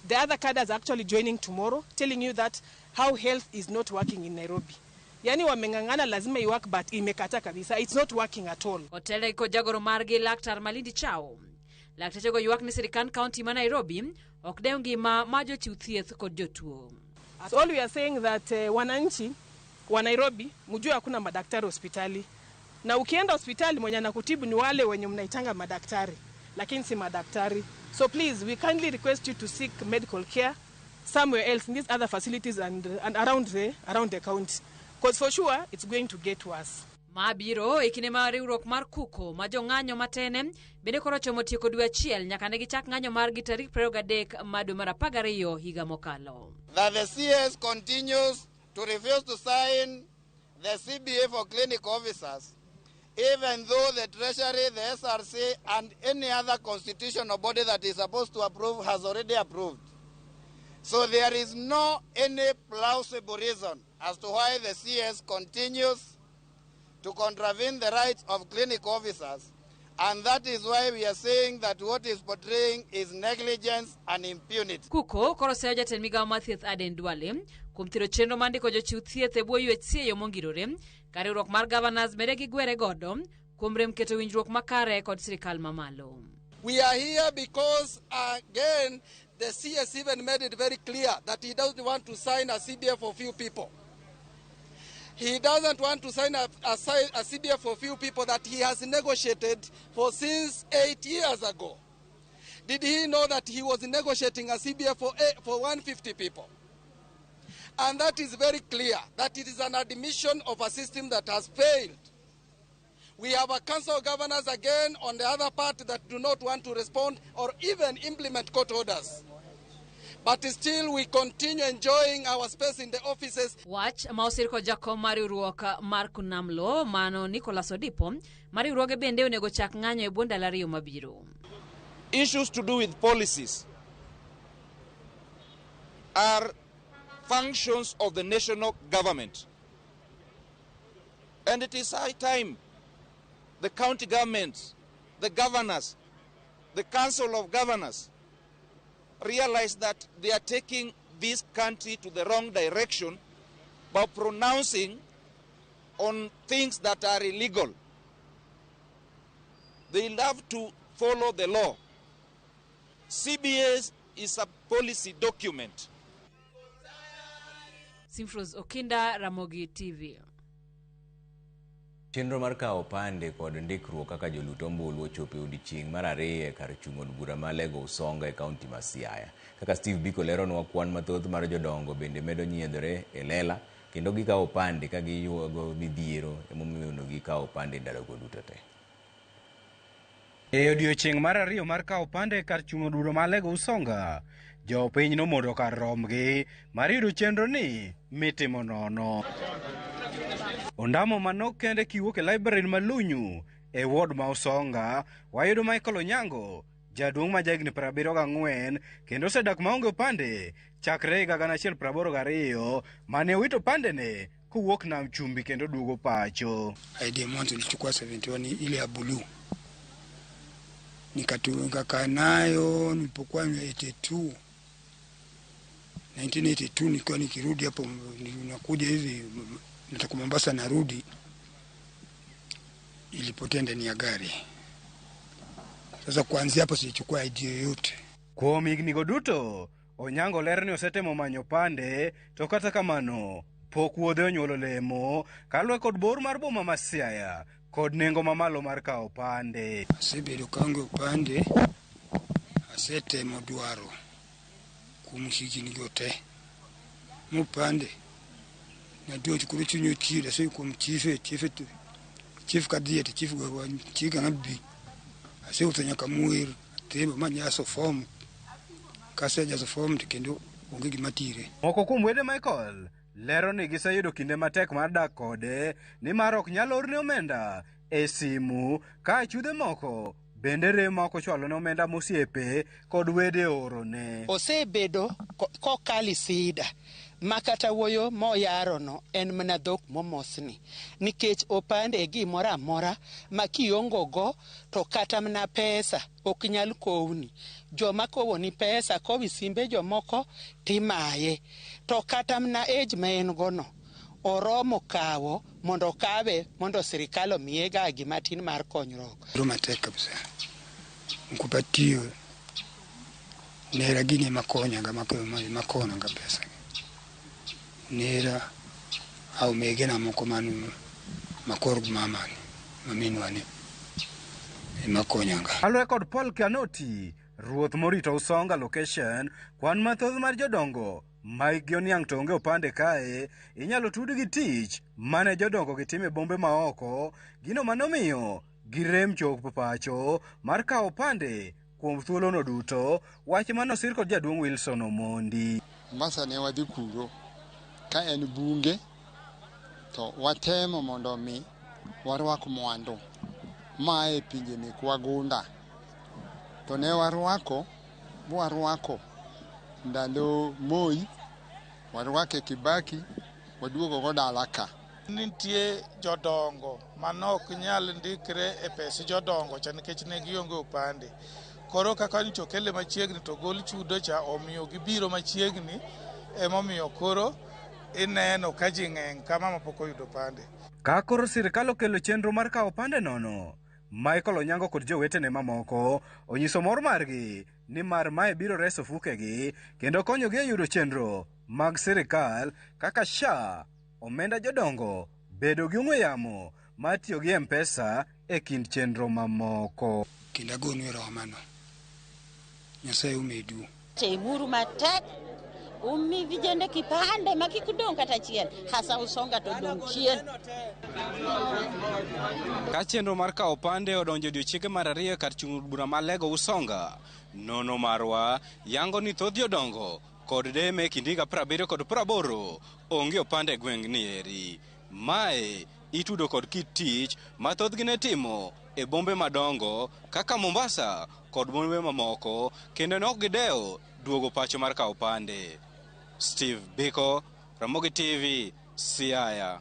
The other cadres are actually joining tomorrow, telling you that how health is not working in Nairobi. Yani wameng'ang'ana lazima iwork, but imekata kabisa. It's not working at all. Otele kod jagoro margi Laktar Malindi Chao. Laktechego ywak ni sirikand kaunti ma Nairobi ok dew ngima ma jochiw thieth kod jotuo. So all we are saying that wananchi wa Nairobi mjue hakuna madaktari hospitali. Na ukienda hospitali mwenye anakutibu ni wale wenye mnaitanga madaktari, lakini si madaktari. So please, we kindly request you to seek medical care somewhere else in these other facilities and around the county. Because for sure it's going to get worse. Mabiro e kinde ma riwruok mar KUKO ma jong'anyo matene bende koro ochomo tieko dwe achiel nyaka ne gichak ng'anyo margi tarik 23 mar dwe mar 12 higa mokalo. That the CS continues to refuse to sign the CBA for clinic officers, even though the Treasury, the SRC, and any other constitutional body that is supposed to approve has already approved. So there is no any plausible reason as to why the CS continues to contravene the rights of clinic officers, and that is why we are saying that what is portraying is negligence and impunity. KUKO koro seyo jatend migawo mar thieth Aden Duale kuom thiro chenro mar ndiko jochiw thieth e bwo UHC e yo mongirore, ka riwruok mar governors bende gigwere godo kuom rem keto winjruok makare kod sirikal mamalo. We are here because again The CS even made it very clear that he doesn't want to sign a CBA for few people. He doesn't want to sign a CBA for few people that he has negotiated for since 8 years ago. Did he know that he was negotiating a CBA for 150 people? And that is very clear, that it is an admission of a system that has failed. We have a council of governors again on the other part that do not want to respond or even implement court orders. But still we continue enjoying our space in the offices. Wach ma osir kod jakom mar riwruok mar Kunamlo mano Nicholas Odipo mar riwruoge bende onego chak ng'anyo e bwo ndalo 2 mabiro. Issues to do with policies are functions of the national government. And it is high time the county governments, the governors, the council of governors realize that they are taking this country to the wrong direction by pronouncing on things that are illegal. They love to follow the law. CBA is a policy document. Simfros Okinda, Ramogi TV. Chenro mar kawo opande kod ndikruok kaka jolut ombulu ochopo e odiechieng' mar 2 e kar chung' od bura ma Alego Usonga e kaunti ma Siaya. Kaka Steve Biko leronwa, kwan mathoth mar jodongo bende medo nyiedhore e lela kendo gikawo opande ka giywago midhiero emomiyo onego gikaw opande ndalogo duto te. E odiechieng' mar 2 mar kawo opande e kar chung' od bura ma Alego Usonga, jopiny nomondo kar romgi mar yudo chenro ni mitimo nono. Ondamo manok kende kiwuok e library Malunyu e ward ma Usonga, wayudo Michael Onyango, jaduong' ma jahigni 74 kendo osedak maonge opande chakre higa 1982 mane owito opandene kowuok nam chumbi kendo duogo pacho. ID mwanzo nilichukua 71 ile ya blue, nikakaa nayo nilipokuwa 82 1982 nikiwa nikirudi hapo nakuja hivi natoka Mombasa narudi, ilipotea ndani ya gari. Sasa kuanzia hapo silichukua ID yoyote. Kuom higni go duto, Onyango lero ni osetemo manyo opande to kata kamano pok wuodhe onyuolo lemo kaluwore kod bor mar boma ma Siaya kod nengo mamalo mar kawo opande. Asebedo kaonge opande, asetemo dwaro kuom higni go te mopande naduoch koro chuny ochido ase kuom chife chief kadhie to chief go chiga ngabi asewuotho nyaka Muer atembo manyaso form kasejaso form to kendo onge gima tire. Moko kuom wede Michael lero ni giseyudo kinde matek mar dak kode nimar ok nyal orne omenda e simu ka achudhe moko bende rem ma ok ochwalone omenda mosiepe kod wede orone. Osebedo kokali sida ma kata wuoyo moyarono en mana dhok momosni nikech opande e gimoro amora ma kiongogo to kata mana pesa ok nyal kowni. Joma kowoni pesa kowi simbe jomoko timaye to kata mana age ma en gono oromo kawo mondo okawe mondo sirikal omiye ga gima tin mar konyruok. Matek kabisa nkupatiyo nera gini makonya ga makona ga pesa nera au megena moko manu makor mamani maminwani emakonyanga. Kaluwore kod Paul Kanoti, ruoth morito Usonga location, kwan mathoth mar jodongo ma hikgi oniang' to onge opande kae inyalo tud gi tich mane jodongo gitimo e bombe maoko, gino manomiyo girem chopo pacho mar kawo opande kuom thuolono duto, wach manosir kod jaduong' Wilson Omondi. Mombasa ne wadhi kuro ka en bunge to watemo mondo mi warwak mwandu mae e pinje mek wagunda to ne warwako ndalo Moi, warwake Kibaki, waduogo go dala ka. Nitie jodongo manok nyal ndikre e pes jodongo cha nikech ne gionge opande. Koro kaka nyocha okele machiegni to gol chudo cha omiyo gibiro machiegni emomiyo koro ineno ka ji ng'eny kama mapok oyudo opande. Ka koro sirikal okelo chenro mar kawo opande nono, Michael Onyango kod jowetene mamoko onyiso mor margi nimar mae biro reso fukegi kendo konyogi e yudo chenro mag sirikal kaka SHA, omenda jodongo, bedo gi ong'we yamo mar tiyo gi M-Pesa e kind chenro mamoko. Kendo agonu erokamano. Nyasaye omedu. Temuru matek umi vijende kipande ma kik dong' kata achiel hasa Usonga to dong' chien. Ka chenro mar kawo opande odonjo odiochienge mar ariyo e kar chung' od bura ma Lego Usonga, nono marwa yango ni thoth jodongo kod deye me kind higa 70 kod 80 onge opande e gweng' ni eri. Mae itudo kod kit tich ma thothgi ne timo e bombe madongo kaka Mombasa kod bombe mamoko kendo ne ok gidewo duogo pacho mar kawo opande. Steve Biko, Ramogi TV, Siaya.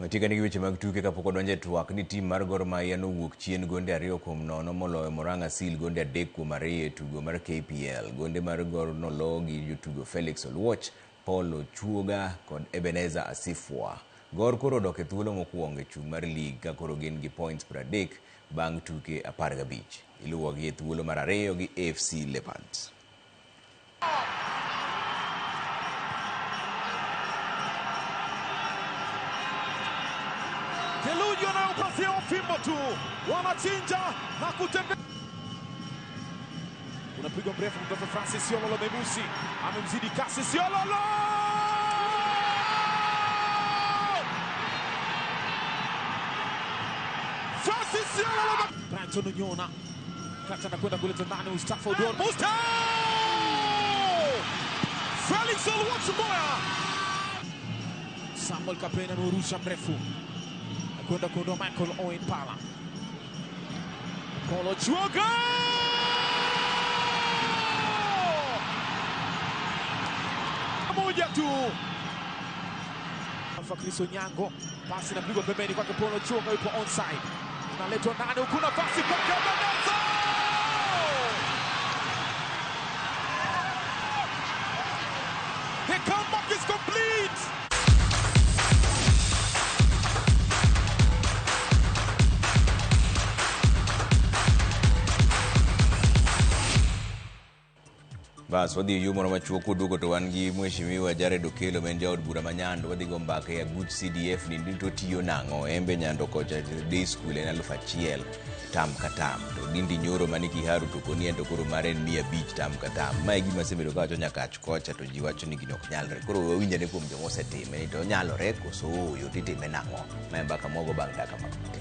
Watieko gi weche mag tuke kapok wadonjo e twak ni tim mar Gor Mahia nowuok chien gonde 2-0 moloyo Murang'a Seal gonde 3-2 e tugo mar KPL. Gonde mar Gor nolo gi jotugo Felix Oluoch, Paul Ochuoga kod Ebenezer Asifwa. Gor koro odok e thuolo mokwongo e chung' mar lig ka koro gin gi points 30 bang' tuke 15. Iluwogi e thuolo mar ariyo gi AFC Leopards. Theluji wanayopasia fimbo tu, wanachinja na kutembea. Unapigwa mrefu kutoka Francis Yololo Memusi, amemzidi kasi Yololo! Francis Yololo! Brighton Unyona kata na kwenda kuleta ndani Mustafa Oduor. Mustafa! Felix Oluoch Moya. Samuel Kapena ameurusha mrefu kwenda kuondoa Michael Owen Pala. Paul Ochuoga! Moja tu. Alfa Onyango, pasi inapigwa pembeni kwake Paul Ochuoga, yupo onside. Analetwa ndani huku nafasi kwake Ebenezer! The comeback is complete! Bas, wadhi e yo moro machuok kuduogo to wan gi Mheshimiwa Jared Okello ma en jaod bura ma Nyando. Wadhi go mbaka e aguch CDF ni to tiyo nang'o. En be Nyando kocha day school en 1000 tam ka tam. To Dindi Nyoro mani Kiharu to koni en to koro mare en 500 tam ka tam. Ma e gima asebedo kawacho nyakach kocha to ji wacho ni gino ok nyalre. Koro wawinj ane kuom joma osetime ni to onyalore koso ooyo to itime nang'o. Ma e mbaka mwago bang' dakika matin.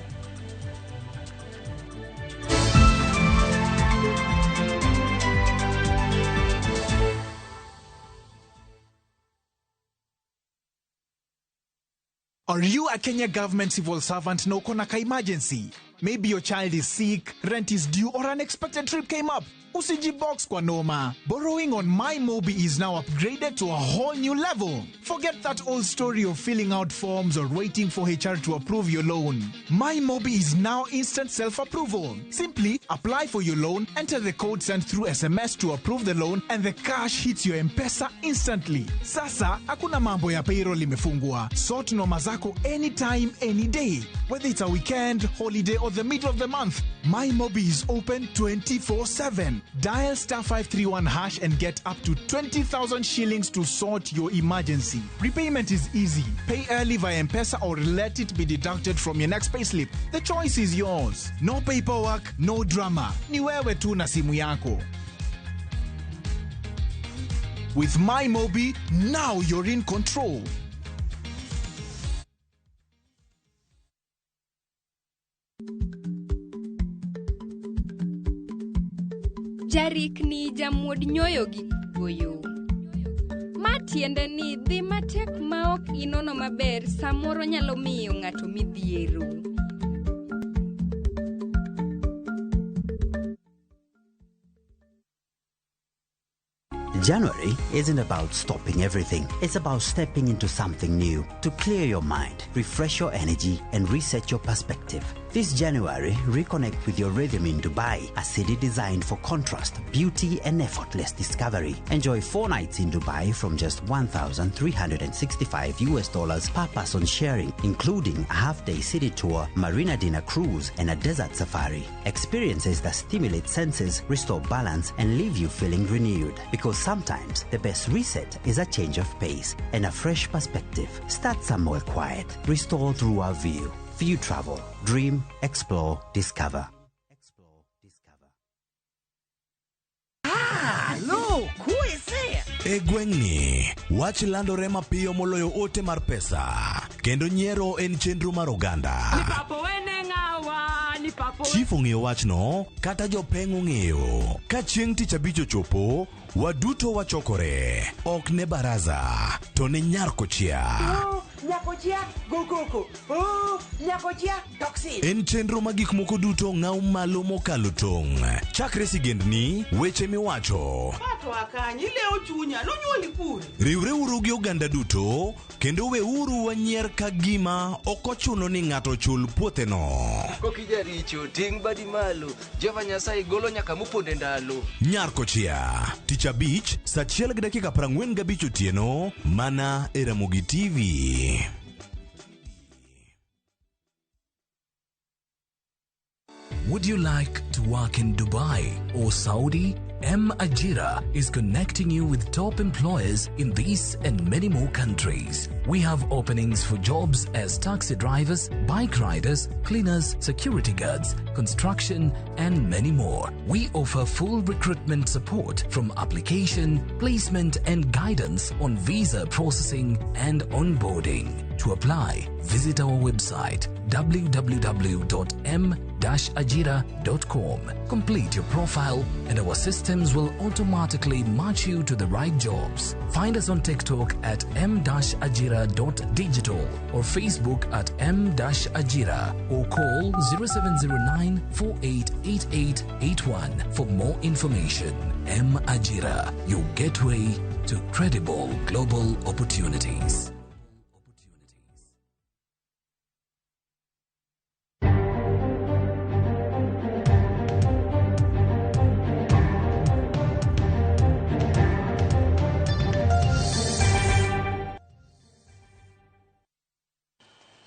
Are you a Kenya government civil servant na uko na ka emergency? Maybe your child is sick, rent is due, or an unexpected trip came up. Usijibox kwa noma. Borrowing on MyMobi is now upgraded to a whole new level. Forget that old story of filling out forms or waiting for HR to approve your loan. MyMobi is now instant self-approval. Simply apply for your loan, enter the code sent through SMS to approve the loan, and the cash hits your M-Pesa instantly. Sasa, hakuna mambo ya payroll imefungwa. Sort noma zako anytime, any day. Whether it's a weekend, holiday, or the middle of the month, MyMobi is open 24/7. Dial star 531 hash and get up to 20,000 shillings to sort your emergency. Repayment is easy. Pay early via M-Pesa or let it be deducted from your next payslip. The choice is yours. No paperwork, no drama. Ni wewe tu na simu yako. With MyMobi, now you're in control. Jarikni jamuod nyoyo gi goyo. Ma tiende ni dhi matek ma ok inono maber samoro nyalo miyo ng'ato midhiero. January isn't about stopping everything. It's about stepping into something new to clear your mind, refresh your energy, and reset your perspective. This January, reconnect with your rhythm in Dubai, a city designed for contrast, beauty, and effortless discovery. Enjoy 4 nights in Dubai from just $1,365 per person sharing, including a half-day city tour, marina dinner cruise, and a desert safari. Experiences that stimulate senses, restore balance, and leave you feeling renewed. Because sometimes the best reset is a change of pace and a fresh perspective. Start somewhere quiet. Restore through our view. View Travel. Dream, explore, discover. Ah, look, who is there? E gweng'ni, wach landore mapiyo moloyo ote mar pesa, kendo nyiero en chenro mar oganda. Papo wene ng'awa, ni papo Chief ong'eyo wachno, kata jopeng' ong'eyo. Ka chieng' tich abich ochopo, waduto wachokore. Ok ne baraza, to ne nyar kochia. Oh, nyakochia, go koko. Oh, nyakochia, toxin. En chenro ma gik moko duto ng'aw malo mokalo tong'. Chakre sigendni, weche miwacho, Pato akanyi ilewo chunya nonyuoli kure Riwreuru gi oganda duto kendo weuru wanyier ka gima ok ochuno ni ng'ato chul puotheno. Kokijaricho ting' badi malo Jehova Nyasaye golo nyaka moponde ndalo. Nyar kochia, tich abich, saa achiel gi dakika 45 otieno, mana e Ramogi TV. Would you like to work in Dubai or Saudi? M Ajira is connecting you with top employers in these and many more countries. We have openings for jobs as taxi drivers, bike riders, cleaners, security guards, construction, and many more. We offer full recruitment support from application, placement, and guidance on visa processing and onboarding. To apply, visit our website www.m-ajira.com. Complete your profile and our systems will automatically match you to the right jobs. Find us on TikTok at m-ajira.digital or Facebook at m-ajira or call 0709 488881 for more information. M Ajira, your gateway to credible global opportunities.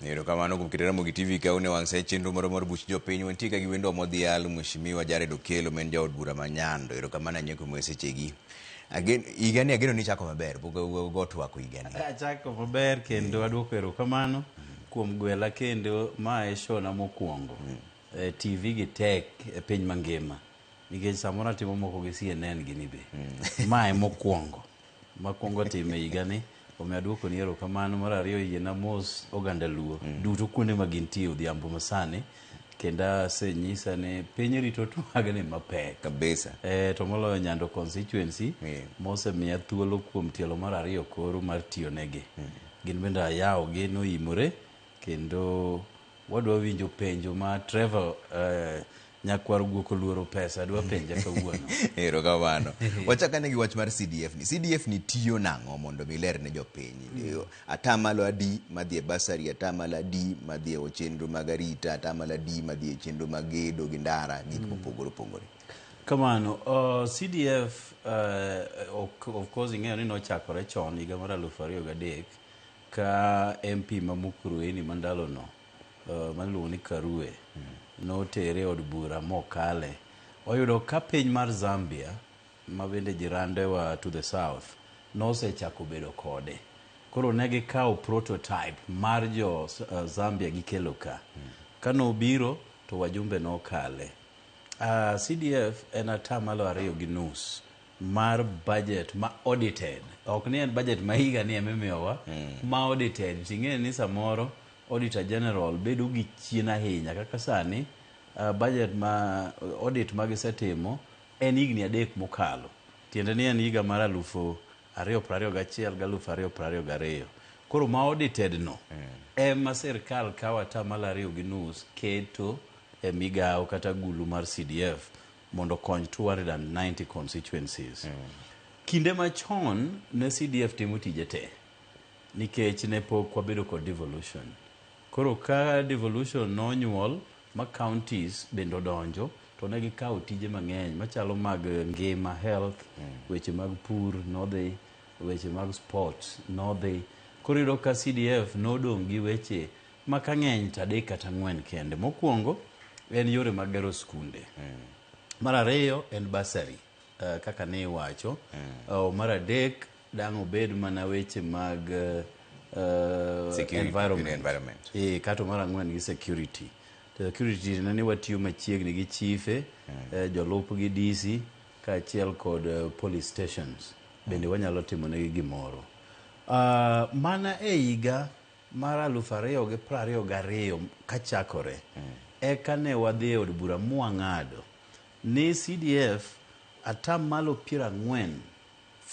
Erokamano kuom keto Ramogi TV ka une wang' sa e chenro moro mar buch jopiny. Wantie ka gi wendo modhial Mheshimiwa Jared Okello ma en jaod bura ma Nyando. Erokamano ahinya kuom sechegi. Agen, higani ageno ni ichako maber, pok ogo twak higani. Achako maber kendo aduoko erokamano kuom gwela kendo ma e show na mokwongo e TV gi tek e piny mangima nikech samoro atimo moko gi CNN gini be ma e mokwongo makwongo time higani omiyo aduoko ni erokamano. Mar ariyo yiena mos oganda luo duto kuonde ma gintie odhiambo masani kendo asenyisa ni piny rito twagni mapek kabisa. To moloyo Nyando constituency mosemiya thuolo kuom tielo mar ariyo koro mar tiyo negi. Gin bende ayawogi noimore kendo wadwa winjo penjo ma Trevor nyakwar guok oluoro pesa dwa penja kawuono. Erokamano. Wachak ane gi wach mar CDF ni. CDF ni tiyo nang'o mondo mi iler ne jopiny? Atamalo adi madhi e bursary, atamalo adi madhi e chenro mag arita, atamalo adi madhi e chenro mag gedo gi ndara, gik mopogore opogore. Kamano, CDF of course ing'eyo ni nochakore chon higa mar 2003 ka MP ma Mukurweini ma ndalono maniluongo ni Karue notere e od bura mokale. Oyudo ka piny mar Zambia ma bende jirandewa to the south nosechako bedo kode. Koro ne gikawo prototype mar jo Zambia gikelo ka. Kanobiro to wajumbe nokale. CDF en 2.5% mar budget ma audited. Ok ni en budget ma higa ni ema imiyowa, ma audited. Ting'e ni samoro Auditor General bedo gi chien ahinya kaka sani budget ma audit ma gisetimo en higni 3 mokalo. Tiende ni en higa mar 2021 gi 2022. Koro ma audited no ema sirkal kawo 2.5% keto e migawo kata gulu mar CDF mondo okony 290 constituencies. Kinde machon ne CDF timo tije te nikech ne pok wabedo kod devolution. Koro ka devolution nonyuol ma counties bende odonjo to ne gikawo tije mang'eny machalo mag ngima health, weche mag pur nodhi, weche mag sports nodhi. Koro iyudo ka CDF nodong' gi weche ma ka ng'eny to 3 kata 4 kende. Mokwongo en yore mag gero skunde. Mar ariyo en bursary kaka ne iwacho. Mar adek dang' obed mana weche mag Security, environment. environment. Kato mar 4 gi security. To security ne ni watiyo machiegni gi chife, jolup gi DC kaachiel kod police stations. Bende wanyalo timo negi gimoro. Mana e higa mar 2022 kachakore, eka ne wadhi e od bura mwang'ado ni CDF 40%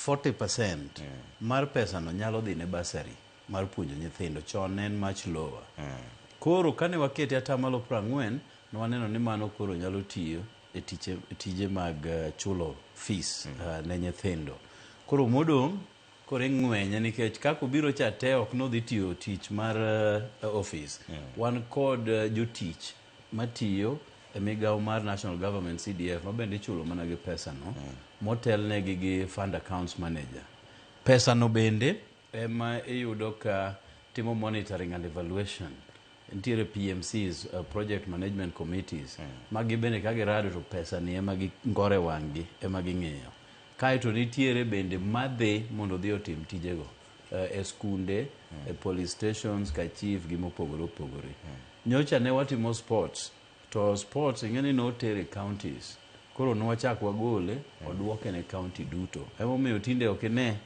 40% mar pesano nyalo dhi ne bursary mar puonjo nyithindo. Chon ne en much lower. Koro kane wakete 40%, ne waneno ni mano koro nyalo tiyo e tije mag chulo fees ne nyithindo. Koro modong' koro ing'wenye nikech kaka obiro cha te ok nodhi tiyo tich mar office. Wan kod jotich matiyo e migawo mar National Government CDF ma bende ichulo mana gi pesano, motelnegi gi fund accounts manager. Pesano bende ema iyudo ka timo monitoring and evaluation. Nitiere PMCs, project management committees, magi bende ka girado to pesa ni ema gingore wang'gi, ema ging'iyo. Kaeto nitiere bende madhi mondo odhi otim tijego e skunde, e police stations, ka chief gi mopogore opogore. Nyocha ne watimo sports, to sports ing'e ni notere e counties. Koro nwachak wagole, oduoke ne county duto. Emomiyo tinde ok ine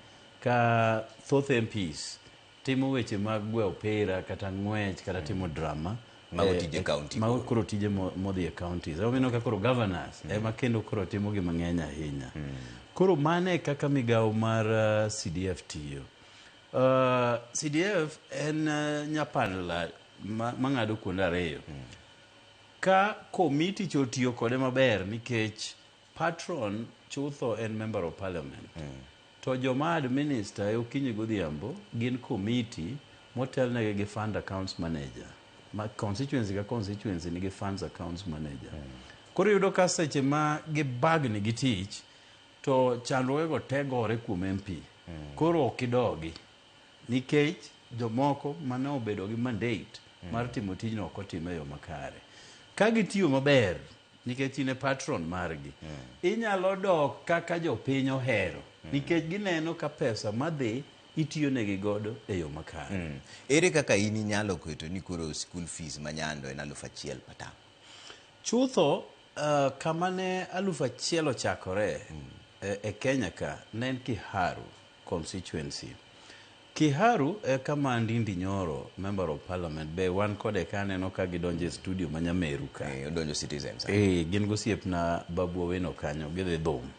ka thoth MPs timo weche mag gwe opira kata ng'wech kata timo drama. Mago tije county. Mago koro tije modhi e counties. Emomiyo ka koro governors ema kendo koro timo gima ng'eny ahinya. Koro mano e kaka migawo mar CDF tiyo. CDF en nyapandla mang'ado kuonde ariyo. Ka komiti cho tiyo kode maber nikech patron chutho en member of parliament. To joma administer e okinyi godhiambo gin komiti motelnegi gi fund accounts manager. Ma constituency ka constituency nigi funds accounts manager. Koro iyudo ka seche ma gibagni gi tich to chandruogego te gore kuom MP. Koro ok idogi nikech jomoko mane obedo gi mandate mar timo tijno ok otime e yo makare. Ka gitiyo maber nikech in e patron margi, inyalo dok kaka jopiny ohero nikech gineno ka pesa madhi itiyo negi godo e yo makare. Ere kaka in inyalo keto ni koro school fees ma Nyando en 1000 per term? Chutho kama ne 1000 ochakore e Kenya ka ne en Kiharu constituency. Kiharu e kama Ndindi Nyoro, member of parliament, be wan kode ka aneno ka gidonjo e studio ma Nyameru ka. Odonjo Citizen. Gin gosiepna Babu Owino kanyo, gidhi dhum.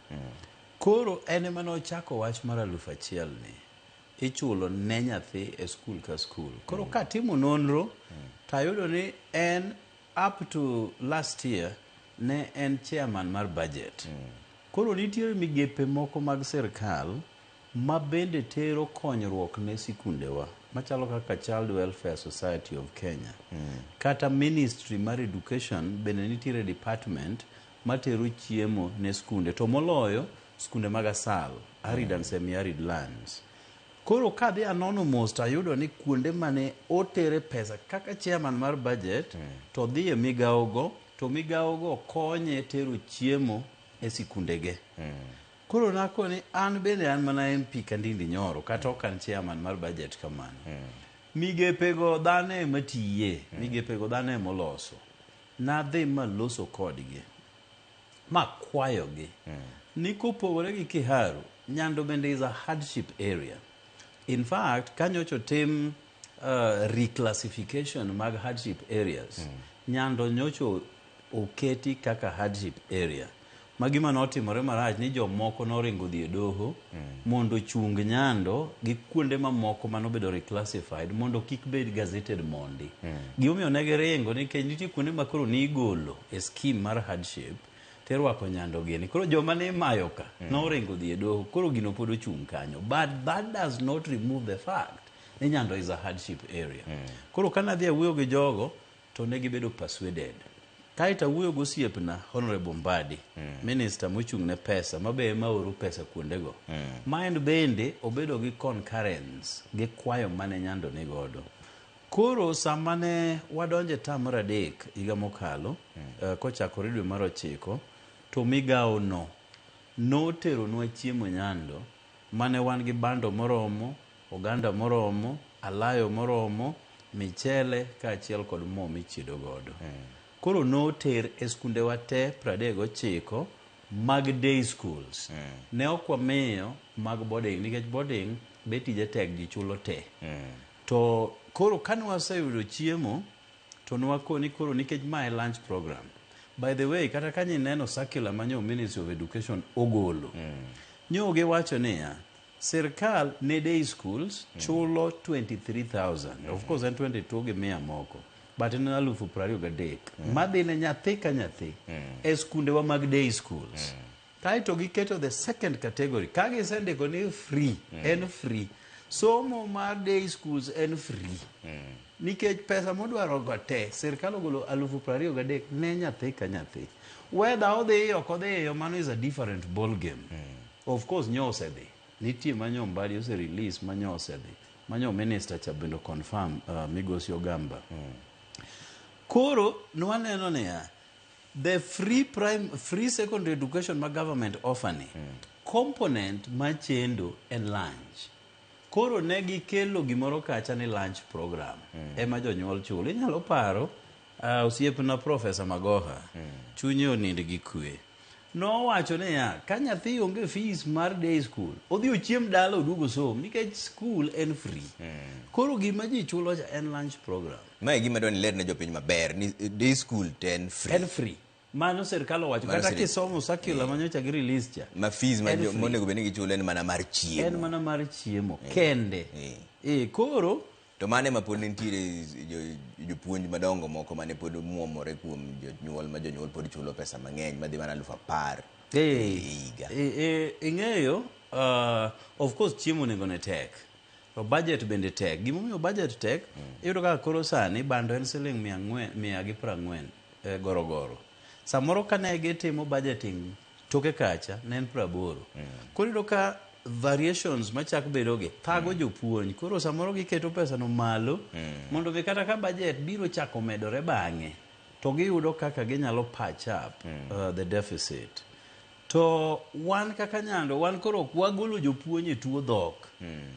Koro en ema nochako wach mar 1000 ni ichulo ne nyathi e skul ka skul. Koro katimo nonro, tayudo ni en up to last year ne en chairman mar budget. Koro nitiere migepe moko mag sirkal ma bende tero konyruok ne sikundewa machalo kaka Child Welfare Society of Kenya. Kata Ministry mar Education bende nitiere department matero chiemo ne skunde, to moloyo skunde mag asal, arid and semi-arid lands. Koro kadhi anono mos to ayudo ni kuonde mane otere pesa kaka chairman mar budget to dhi e migawogo, to migawogo konye tero chiemo e sikundege. Koro nakoni an bende an mana MP ka Ndindi Nyoro kata ok an chairman mar budget kamano. Migepego dhano ema tiye, migepego dhano ema oloso. Nadhi maloso kodgi, makwayogi ni kopogore gi Kiharu, Nyando bende is a hardship area. In fact, kanyocha otim reclassification mag hardship areas, Nyando nyocha oketi kaka hardship area. Ma gima notimore marach ni jomoko noringo dhi e doho mondo ochung Nyando gi kuonde mamoko manobedo reclassified mondo kik bed gazetted mondi. Gimomiyo ne giringo nikech nitie kuonde ma koro nigolo e scheme mar hardship tirwako Nyando gini. Koro joma ne imayo ka noringo dhi e doho, koro gino pod ochung' kanyo. But that does not remove the fact ni Nyando is a hardship area. Koro kana adhi awuoyo gi jogo to ne gibedo persuaded. Kaeto awuoyo gi osiepna Honorable Mbadi, minister mochung' ne pesa, ma be ema oro pesa kuondego. Ma en bende obedo gi concurrence gi kwayo mane Nyando ni godo. Koro sama ne wadonjo e term mar adek higa mokalo, kochakore dwe mar ochiko, to migawo no noteronwa chiemo Nyando mane wan gi bando moromo, oganda moromo, alayo moromo, michele kaachiel kod mo michiedo godo. Koro noter e skundewa te 39 mag day schools. Ne ok wamiyo mag boarding nikech boarding be tije tek ji chulo te. To koro kane waseyudo chiemo to nwakoni koro nikech ma e lunch program. By the way, kata ka nyineno circular ma nyo Ministry of Education ogolo, nyo giwacho niya, sirkal ne day schools chulo 23,000. Of course en 22 gi mia moko. But en 23,000 madhi ne nyathi ka nyathi e skundewa mag day schools. Kaeto giketo the second category. Ka gisendiko ni free, en free. Somo mar day schools en free. Nikech pesa modwaro go te, sirkal ogolo 23,000 ne nyathi ka nyathi. Whether odhi ok odhiyo, mano is a different ball game. Of course nyo osedhi. Nitie ma nyo Mbadi ose release ma nyo osedhi. Ma nyo minister cha bende confirm Migosi Ogamba. Koro nwaneno niya, the free prime, free secondary education ma government offer ni, component machendo en lunch. Koro ne gikelo gimoro kacha ni lunch program ema jonyuol chulo. Inyalo paro osiepna Professor Magoha, chunye onind gi kwe. Nowacho niya, ka nyathi onge fees mar day school, odhi ochiem dala oduog osom nikech school en free. Koro gima ji chulo cha en lunch program. Ma e gima dwa ni ler ne jopiny maber ni day school to en free. En free. Mano sirkal owacho. Mano Kata kisomo circular manyocha gi release cha. Ma fees ma En free. monego bed ni gichulo en mana mar chiemo. En mana mar chiemo kende. Koro to mano ema pod nitiere jopuonj madongo moko mane pod muomore kuom jonyuol ma jonyuol pod chulo pesa mang'eny madhi mana 10,000 e higa. Ing'eyo, of course chiemo nengo ne tek. To budget bende tek. Gimomiyo budget tek, iyudo kaka koro sani bando en siling 400, 140, gorogoro. Samoro kane gitimo budgeting toke kacha ne en 80. Koro iyudo ka variations machak bedogi thago jopuonj. Koro samoro giketo pesa no malo mondo mi kata ka budget biro chako medore bang'e to giyudo kaka ginyalo patch up the deficit. To wan kaka Nyando, wan koro ok wagolo jopuonj e tuo dhok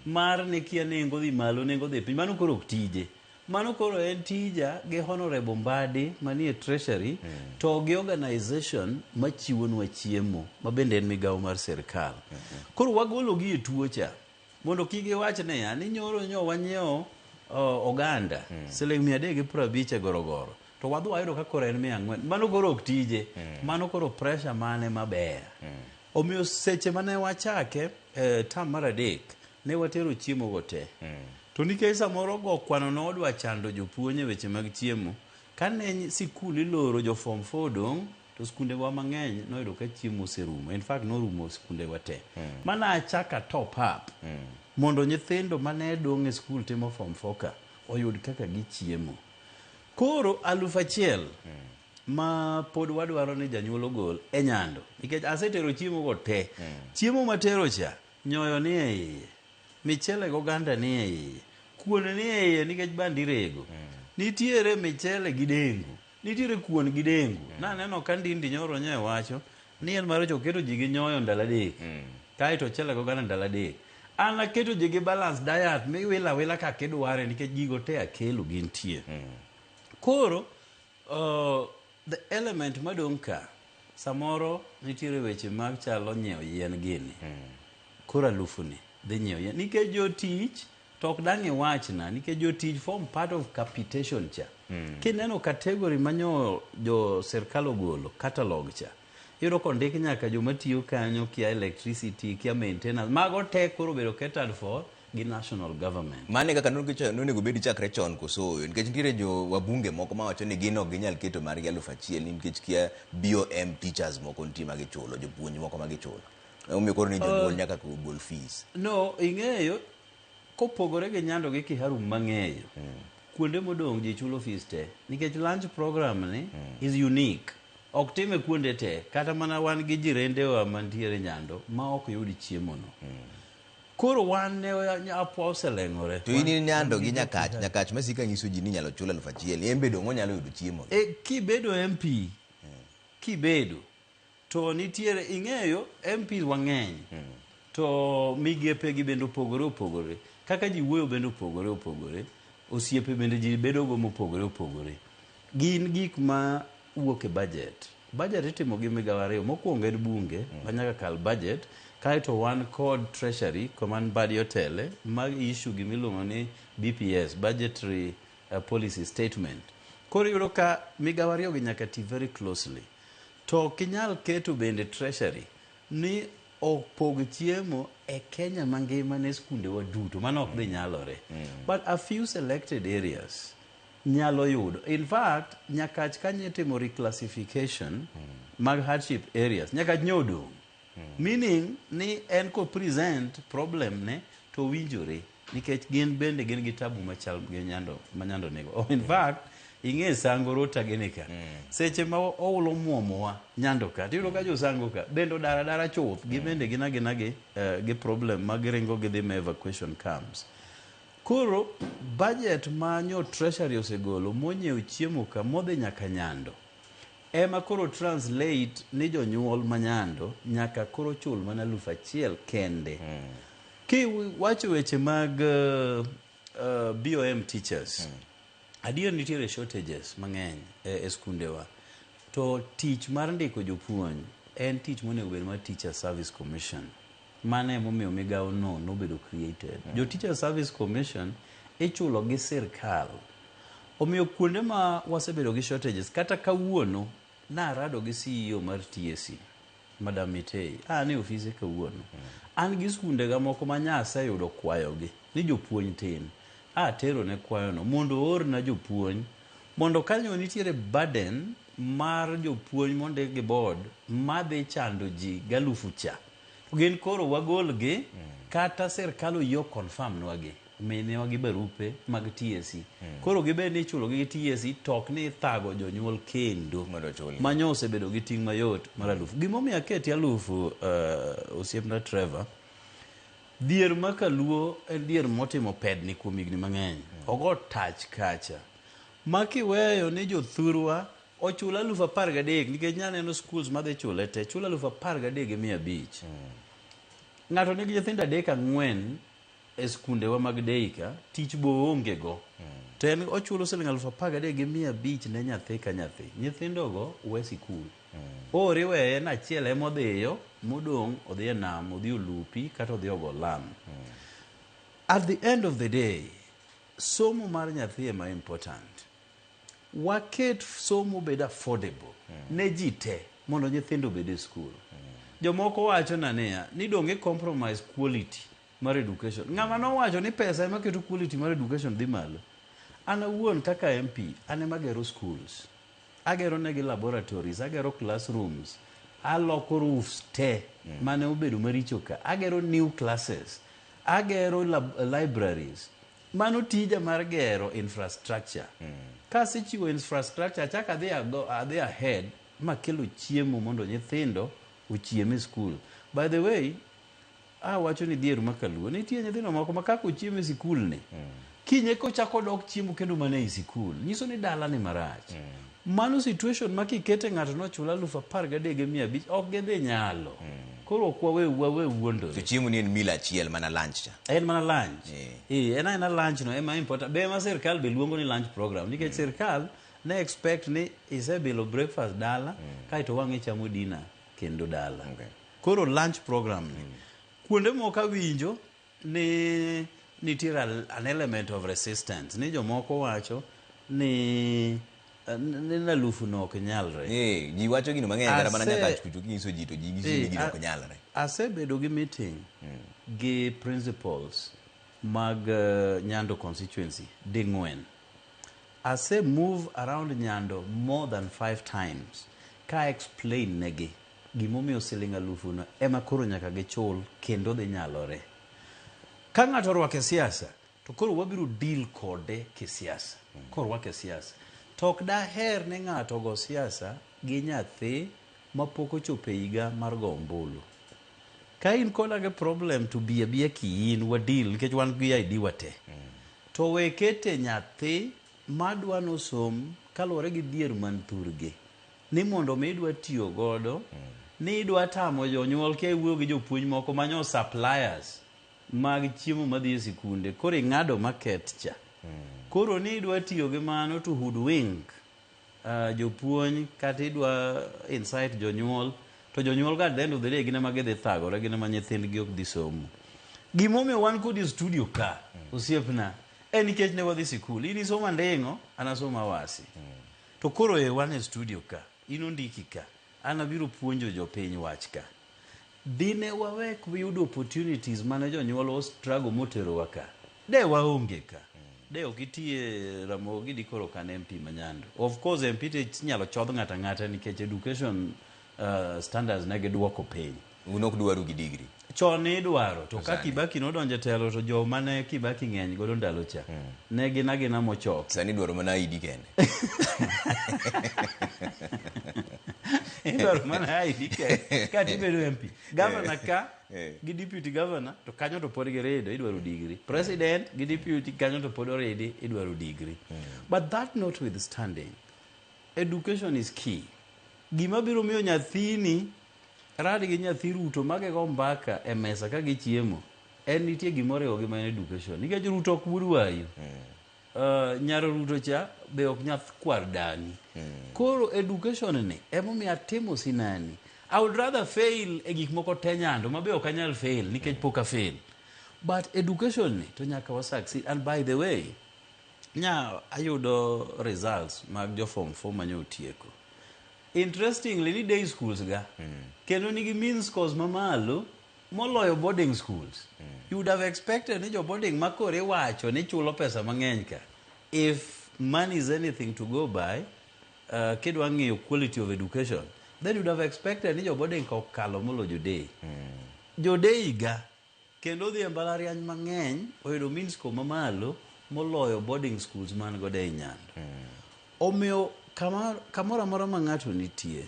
mar ni kia nengo dhi malo, nengo dhi piny. Mano koro ok tije. Mano koro en tija gi Honorable Mbadi manie Treasury to gi organization machiwonwa chiemo ma bende en migawo mar sirkal. Koro wagolo gi e tuo cha mondo kik giwach niya ni nyoro nyo wanyiewo oganda siling 350 e gorogoro to wadhi wayudo ka koro en 400. Mano koro ok tije. Mano koro pressure mane maber. Omiyo seche mane wachake term mar adek ne watero chiemo go te. To nikech samoro go kwano nodwa chando jopuonj e weche mag chiemo, kane sikul iloro jo form 4 odong', to skundewa mang'eny noyudo ka chiemo oserumo. In fact, norumo skundewa te. Mana achaka top up mondo nyithindo mane dong' e skul timo form 4 ka oyud kaka gichiemo. Koro 1,000 ma pod wadwaro ni janyuol ogol e Nyando, nikech asetero chiemo go te. Chiemo matero cha, nyoyo ni e iye, michele gi oganda ni e iye, kuon ni e iye nikech band irego. Nitiere michele gi dengu, nitiere kuon gi dengu. Naneno ka Ndindi nyoro nye wacho ni en mar oketo ji gi nyoyo ndalo 3. Kaeto chele gi oganda ndalo 3. An aketo ji gi balance diet miwilo awila kaka idware nikech gigo te akelo gintie. Koro the element madong' ka samoro nitiere weche mag chalo nyiewo yien gini. Koro alufuni dhi nyiewo yien nikech jotich to ok dang' iwachna nikech jotich form part of capitation cha. Kineno category manyo jo sirkal ogolo catalog cha, iyudo kondik nyaka joma tiyo kanyo kia electricity, kia maintenance, mago te koro obedo catered for gi national government. Mane kaka nonego bed chakre chon koso oyo, nikech nitiere jo wabunge moko mawacho ni gin ok ginyal keto margi 1,000 nikech kia BOM teachers moko nitie ma gichulo, jopuonj moko ma gichulo. Omiyo koro ni jonyuol nyaka gol fees. No, ing'eyo kopogore gi Nyando gi Kiharu mang'eyo. Kuonde modong' ji chulo fees te nikech lunch program ni is unique. Ok time kuonde te kata mana wan gi jirendewa mantiere Nyando ma ok yud chiemo no. Koro wan ne apwa oseleng'ore. To in in Nyando gi Nyakach, Nyakach masika nyiso ji ni inyalo chul 1000, en be dong' onyalo yudo chiemo. E, kibedo MP, kibedo to nitiere ing'eyo MPs wang'eny to migepe gi bende opogore opogore kaka ji wuoyo bende opogore opogore osiepe bende ji bedogo mopogore opogore gin gik ma wuok e budget budget itimo gi migawo ariyo mokwongo en bunge ma nyaka kal budget kaeto wan kod treasury koma badi otele ma issue gimiluongo ni BPS budgetary policy statement koro iyudo ka migawo ariyo gi nyaka ti very closely to ok inyal keto bende treasury ni opog chiemo e Kenya mangima ne skundewa duto mano ok dhi nyalore but a few selected areas nyalo yudo in fact Nyakach kanyo itimo reclassification mag hardship areas Nyakach ne odong' meaning ni en ko present problem ne to winjore nikech gin bende gin gi tabu machal gi Nyando ma Nyando nigo oh, in fact ing'e Sango Rota gini ka seche ma oulo muomowa Nyando ka tiyudo ka josango ka bende odar adara chuth gi bende gin agina gi, gi problem ma giringo gidhi ma evacuation camps koro budget ma nyo treasury osegolo monyiewo chiemo ka modhi nyaka Nyando ema koro translate ni jonyuol ma Nyando nyaka koro chul mana 1000 kende kiwacho weche mag BOM teachers adier nitiere shortages mang'eny e skundewa to tich mar ndiko jopuonj en tich monego bed mar Teacher Service Commission mano emomiyo migawo no nobedo created jo Teacher Service Commission ichulo gi sirkal omiyo kuonde ma wasebedo gi shortages kata kawuono narado gi CEO mar TSC Madam Mitei an e ofise kawuono an gi skundega moko ma nyaseyudo kwayogi ni jopuonj tin atero ne kwayono mondo oorna jopuonj mondo kanyo nitiere burden mar jopuonj mondik gi board madhi chando ji galufu cha gin koro wagolgi kata sirkal oyie confirm nwagi minwa gi barupe mag TSC koro gibed ni ichulo gi TSC to ok ni ithago jonyuol kendo manyo osebedo gi ting' mayot mar alufu gimomiyo aketi alufu osiepna Trevor dhier ma kaluo en dhier motimo pedni kuom higni mang'eny ogo tach kacha ma kiweyo ni jothurwa ochul 13,000 nikech nyaneno schools madhi chule te chul 13,500 ng'ato nigi nyithindo 3 4 e skundewa mag deika tich bo onge go to en ochulo siling 13,500 ne nyathi ka nyathi nyithindogo we sikul oor iweye en achiel emodhiyo modong' odhi e nam odhi olupi kata odhi ogo lam at the end of the day somo mar nyathi ema important waket somo bed affordable ne ji te mondo nyithindo obed e skul jomoko wacho na niya ni donge compromise quality mar education ng'ama nowacho ni pesa ema keto quality mar education dhi malo an awuon kaka MP an ema agero schools agero negi laboratories agero classrooms aloko roofs te mane obedo maricho ka agero new classes agero libraries mano tija mar gero infrastructure kasechiwo infrastructure achak adhi adhi ahead makelo chiemo mondo nyithindo ochiem e skul by the way awacho ni dhier ma kaluo nitie nyithindo moko ma kaka ochiemo e sikul ni kinye kochako dok chiemo kendo mana ei sikul nyiso ni dala ni marach mano situation ma kikete ng'ato nochul 13,500 ok gidhi nyalo koro ok wawe wawe wuondore To chiemo ni en meal achiel mana lunch cha. En mana lunch. Eh, en aena lunch no ema important. Be ema sirkal be luongo ni lunch program nikech sirkal ne expect ni isebilo breakfast dala kaeto wang' ichamo dinner kendo dala. Koro lunch program ni kuonde moko awinjo ni nitiere an element of resistance ni jomoko wacho ni alufu no ok nyalre. Ji wacho gino mang'eny kata mana Nyakach kucho kinyiso ji to ji nyiso ni gino ok nyalre. Asebedo gi meeting gi principals mag Nyando constituency ding'wen. Ase move around Nyando more than 5 times ka explain negi gimomiyo siling alufu no ema koro nyaka gichul kendo dhi nyalore. Ka ng'ato orwako e siasa To koro wabiro deal kode kisiasa. Korwake siasa. To ok daher ni ng'ato ogo siasa gi nyathi mapok ochopo e higa mar go ombulu. Ka in koda gi problem to bi abiya kiin wa deal nikech wan gi ID wa te. To we kete nyathi madwa nosom kaluwore gi dhier man thurgi. Ni mondo mi idwa tiyo godo, ni idwa tamo jonyuol kia iwuoyo gi jopuonj moko manyo suppliers mag chiemo madhi e sikunde koro ing'ado market cha. Koro ni idwa tiyo gi mano to hoodwink jopuonj kata idwa incite jonyuol to jonyuol ga at the end of the day gin ema gidhi thagore gin ema nyithindgi ok dhi somo. Gimomiyo wan kodi e studio ka osiepna en nikech ne wadhi sikul. In isomo Anding'o, an asomo Awasi. To koro e wan e studio ka, in ondiki ka, an abiro puonjo jopiny wach ka. Dine wawek wiyudo opportunities mane jonyuol o struggle moterowa ka, de waonge ka. De ok itiye Ramogi dikoro ok an MP ma Nyando. Of course MP to inyalo chodh ng'ato ang'ata nikech education standards ne giduoko piny. Un ok dwaru gi degree. Chon ne idwaro to ka Sani. Kibaki nodonjo e telo to joma ne Kibaki ng'eny godo ndalo cha ne gin agina mochok. Sani idwaro mana ID kende. Idwaro mana ID kende kata ibedo MP. Governor ka Eh. gi deputy governor to kanyo to pod girido idwaro degree. President gi deputy kanyo to pod oridi idwaro degree. But that notwithstanding, education is key. Gima biro miyo nyathini rad gi nyathi Ruto ma gigo mbaka e mesa ka gichiemo en nitie gima oriwogi ma en education. Nikech Ruto ok wuod wayu. Nyar Ruto cha be ok nyath kwar dani. Koro education ni emomiyo atimo sinani. I would rather fail e gik moko te nyando ma be ok anyal fail nikech pok a fail. But education ni to nyaka wa succeed. And by the way, nya ayudo results mag jo form 4 mane otieko. Interestingly ni day schools ga kendo nigi mean scores mamalo moloyo boarding schools. You would have expected ni jo boarding ma koro iwacho ni chulo pesa mang'eny ka. If money is anything to go by, kidwa ng'iyo quality of education, then you would have expected ni jo boarding ka okalo molo jo day. Jo day ga kendo dhi e mbalariany mang'eny oyudo mean score mamalo moloyo boarding schools man godo ei Nyando. Omiyo kamoro amora ma ng'ato nitie,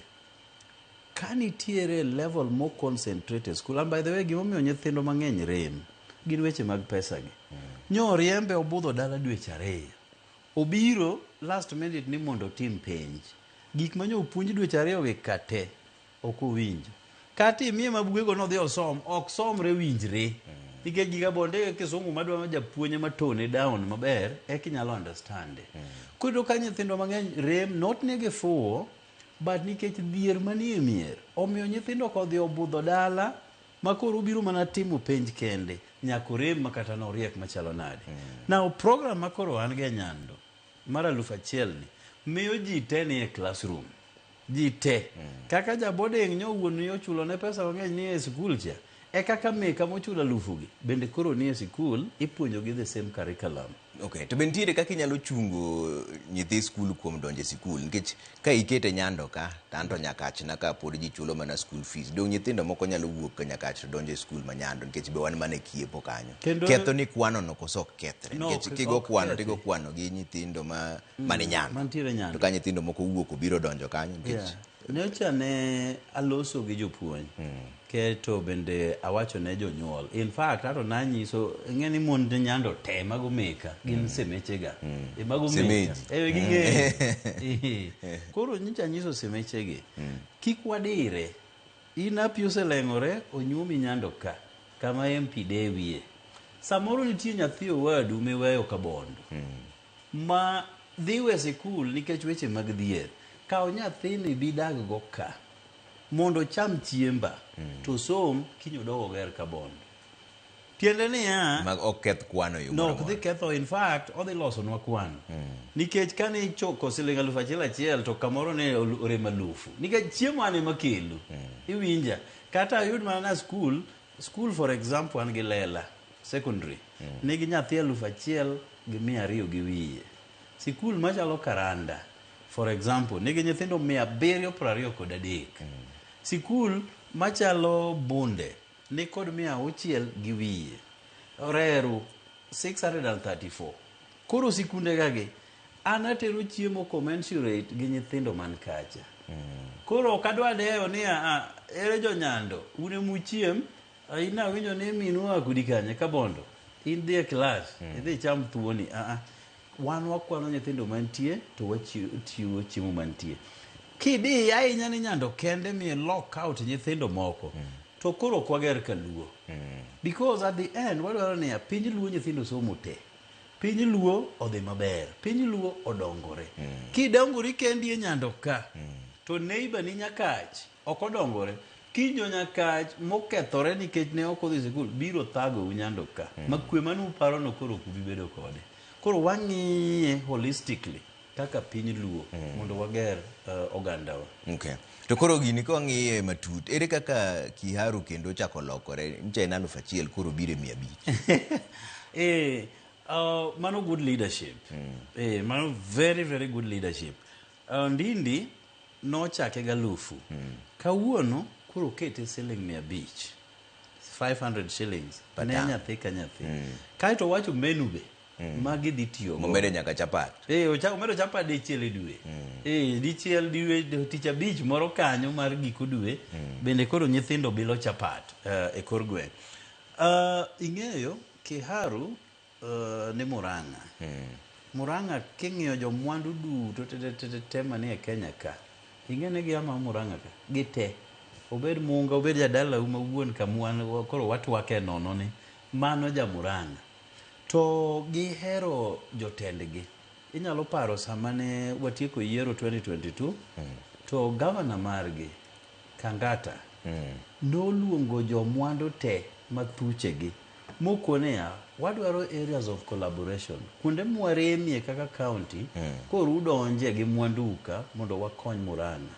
ka nitiere level mo concentrate e school, and by the way gimomiyo nyithindo mang'eny rem gin weche mag pesa gi. Nyo riembe obudho dala dweche ariyo. Obiro last minute ni mondo otim penj. Gik ma nyo opuonj dweche ariyo gi ka te ok owinjo. Kata imiye ma bugego nodhi osom, ok somre winjre. Nikech giga bonde kisungu madwa japuonj ema tone down maber eka inyalo understand. Koro iyudo ka nyithindo mang'eny rem not ni gifuwo but nikech dhier manie mier omiyo nyithindo kodhi obudho dala ma koro obiro mana timo penj kende nyaka orem ma kata noriek machalo nade. Now program ma koro an go e Nyando mar 1000 ni miyo ji te ni e classroom. Ji te. Kaka ja boarding nyo wuon ni ochulo ne pesa mang'eny ni e sikul cha, e kaka meka mochulo alufu gi bende koro ni e sikul ipuonjo gi the same curriculum. Okay, to be nitiere kaka inyalo chungo nyithi skul kuom donjo e sikul nikech ka ikete Nyando ka to anto Nyakach na ka pod ji chulo mana school fees. Dong nyithindo moko nyalo wuok ka Nyakach to donjo e skul ma Nyando nikech be wan mana e kiepo kanyo. Kendo Ketho ni kwano no koso ok kethre No, nikech ok kigo ok kwano tigo kethi. kwano gi nyithindo ma mani Nyando. Mantiere To Nyando. ka nyithindo moko wuok obiro donjo kanyo nikech Yeah. Nyocha ne aloso gi jopuonj keto bende awacho ne jonyuol. In fact, ato nanyiso ing'e ni mond Nyando te mago meka gin semechega. E mago meka. Semeji. E ging'eyo. Koro nyocha anyiso semechegi. Kik wadire. In api oseleng'ore onyuomi Nyando ka kama MP dewie. Samoro nitie nyathi owadu miweyo Kabondo. Ma dhi we sikul nikech weche mag dhier. Kaw nyathini bi dag go ka mondo ocham chiemba to som kiny odog oger Kabondo. Tiende niya mag ok keth kwano e yo no moro ok dhi ketho in fact odhi losonwa kwano. Nikech kane ichoko siling 1000 achiel to kamoro ne orem alufu. Nikech chiemo an ema kelo. Iwinja. Kata ayud mana na school, school for example an gi Lela secondary. Nigi nyathi 1200 gi wiye. Sikul machalo Karanda for example nigi nyithindo 723. Sikul machalo Bunde ni kod 600 gi wiye. Reru 634. Koro sikunde gagi an atero chiemo commensurate gi nyithindo man kacha. Koro ok adwa dewo ni a ere jonyando un emuchiem in awinjo ni minu oa kudi kanye kabondo in dhi e klas idhi icham thuoni a wan wakwano nyithindo mantie to wachiwo chiemo mantie. Kidhi ahinya ni Nyando kende mi lock out nyithindo moko to koro ok wager kaluo. Because at the end wadwaro niya piny luo nyithindo somo te. Piny luo odhi maber. Piny luo odongore. Kidongori kendi e Nyando ka to neighbor ni Nyakach ok odongore. Kiny jo Nyakach mokethore nikech ne ok odhi sikul biro thagou Nyando ka. Ma kwe mane uparo no koro ok ubi bedo kode. Koro wang'iye holistically kaka piny luo mondo wager ogandawa. Okay. To koro gini ka wang'iye matut, ere kaka Kiharu kendo ochako lokore? Ncha en 1000 koro biro e 500. Mano good leadership. Mano very very good leadership. Ndindi nochake gi 1000. Kawuono koro okete siling 500. 500 shillings ne nyathi ka nyathi. Kaeto owacho menu be ma gidhi tiyo go. Momedo nyaka chapat. Omedo chapat dichiel e dwe. Dichiel dwe tich abich moro kanyo mar giko dwe bende koro nyithindo bilo chapat e kor gweng'. Ing'eyo Kiharu ni Murang'a. Murang'a king'iyo jomwandu duto te te manie Kenya ka. Ing'e ni gia ma Murang'a ka. Gite. Obed munga, obed jadalau ma wuon kamwan koro watwake nono ni mano ja Murang'a. To gihero jotendgi. Inyalo paro sama ne watieko yiero 2022 to gavana margi Kangata noluongo jomwandu te mathuchegi mokone ya wadwaro areas of collaboration kuonde mwaremie kaka county koro udonje gi mwandu ka mondo wakony Murang'a.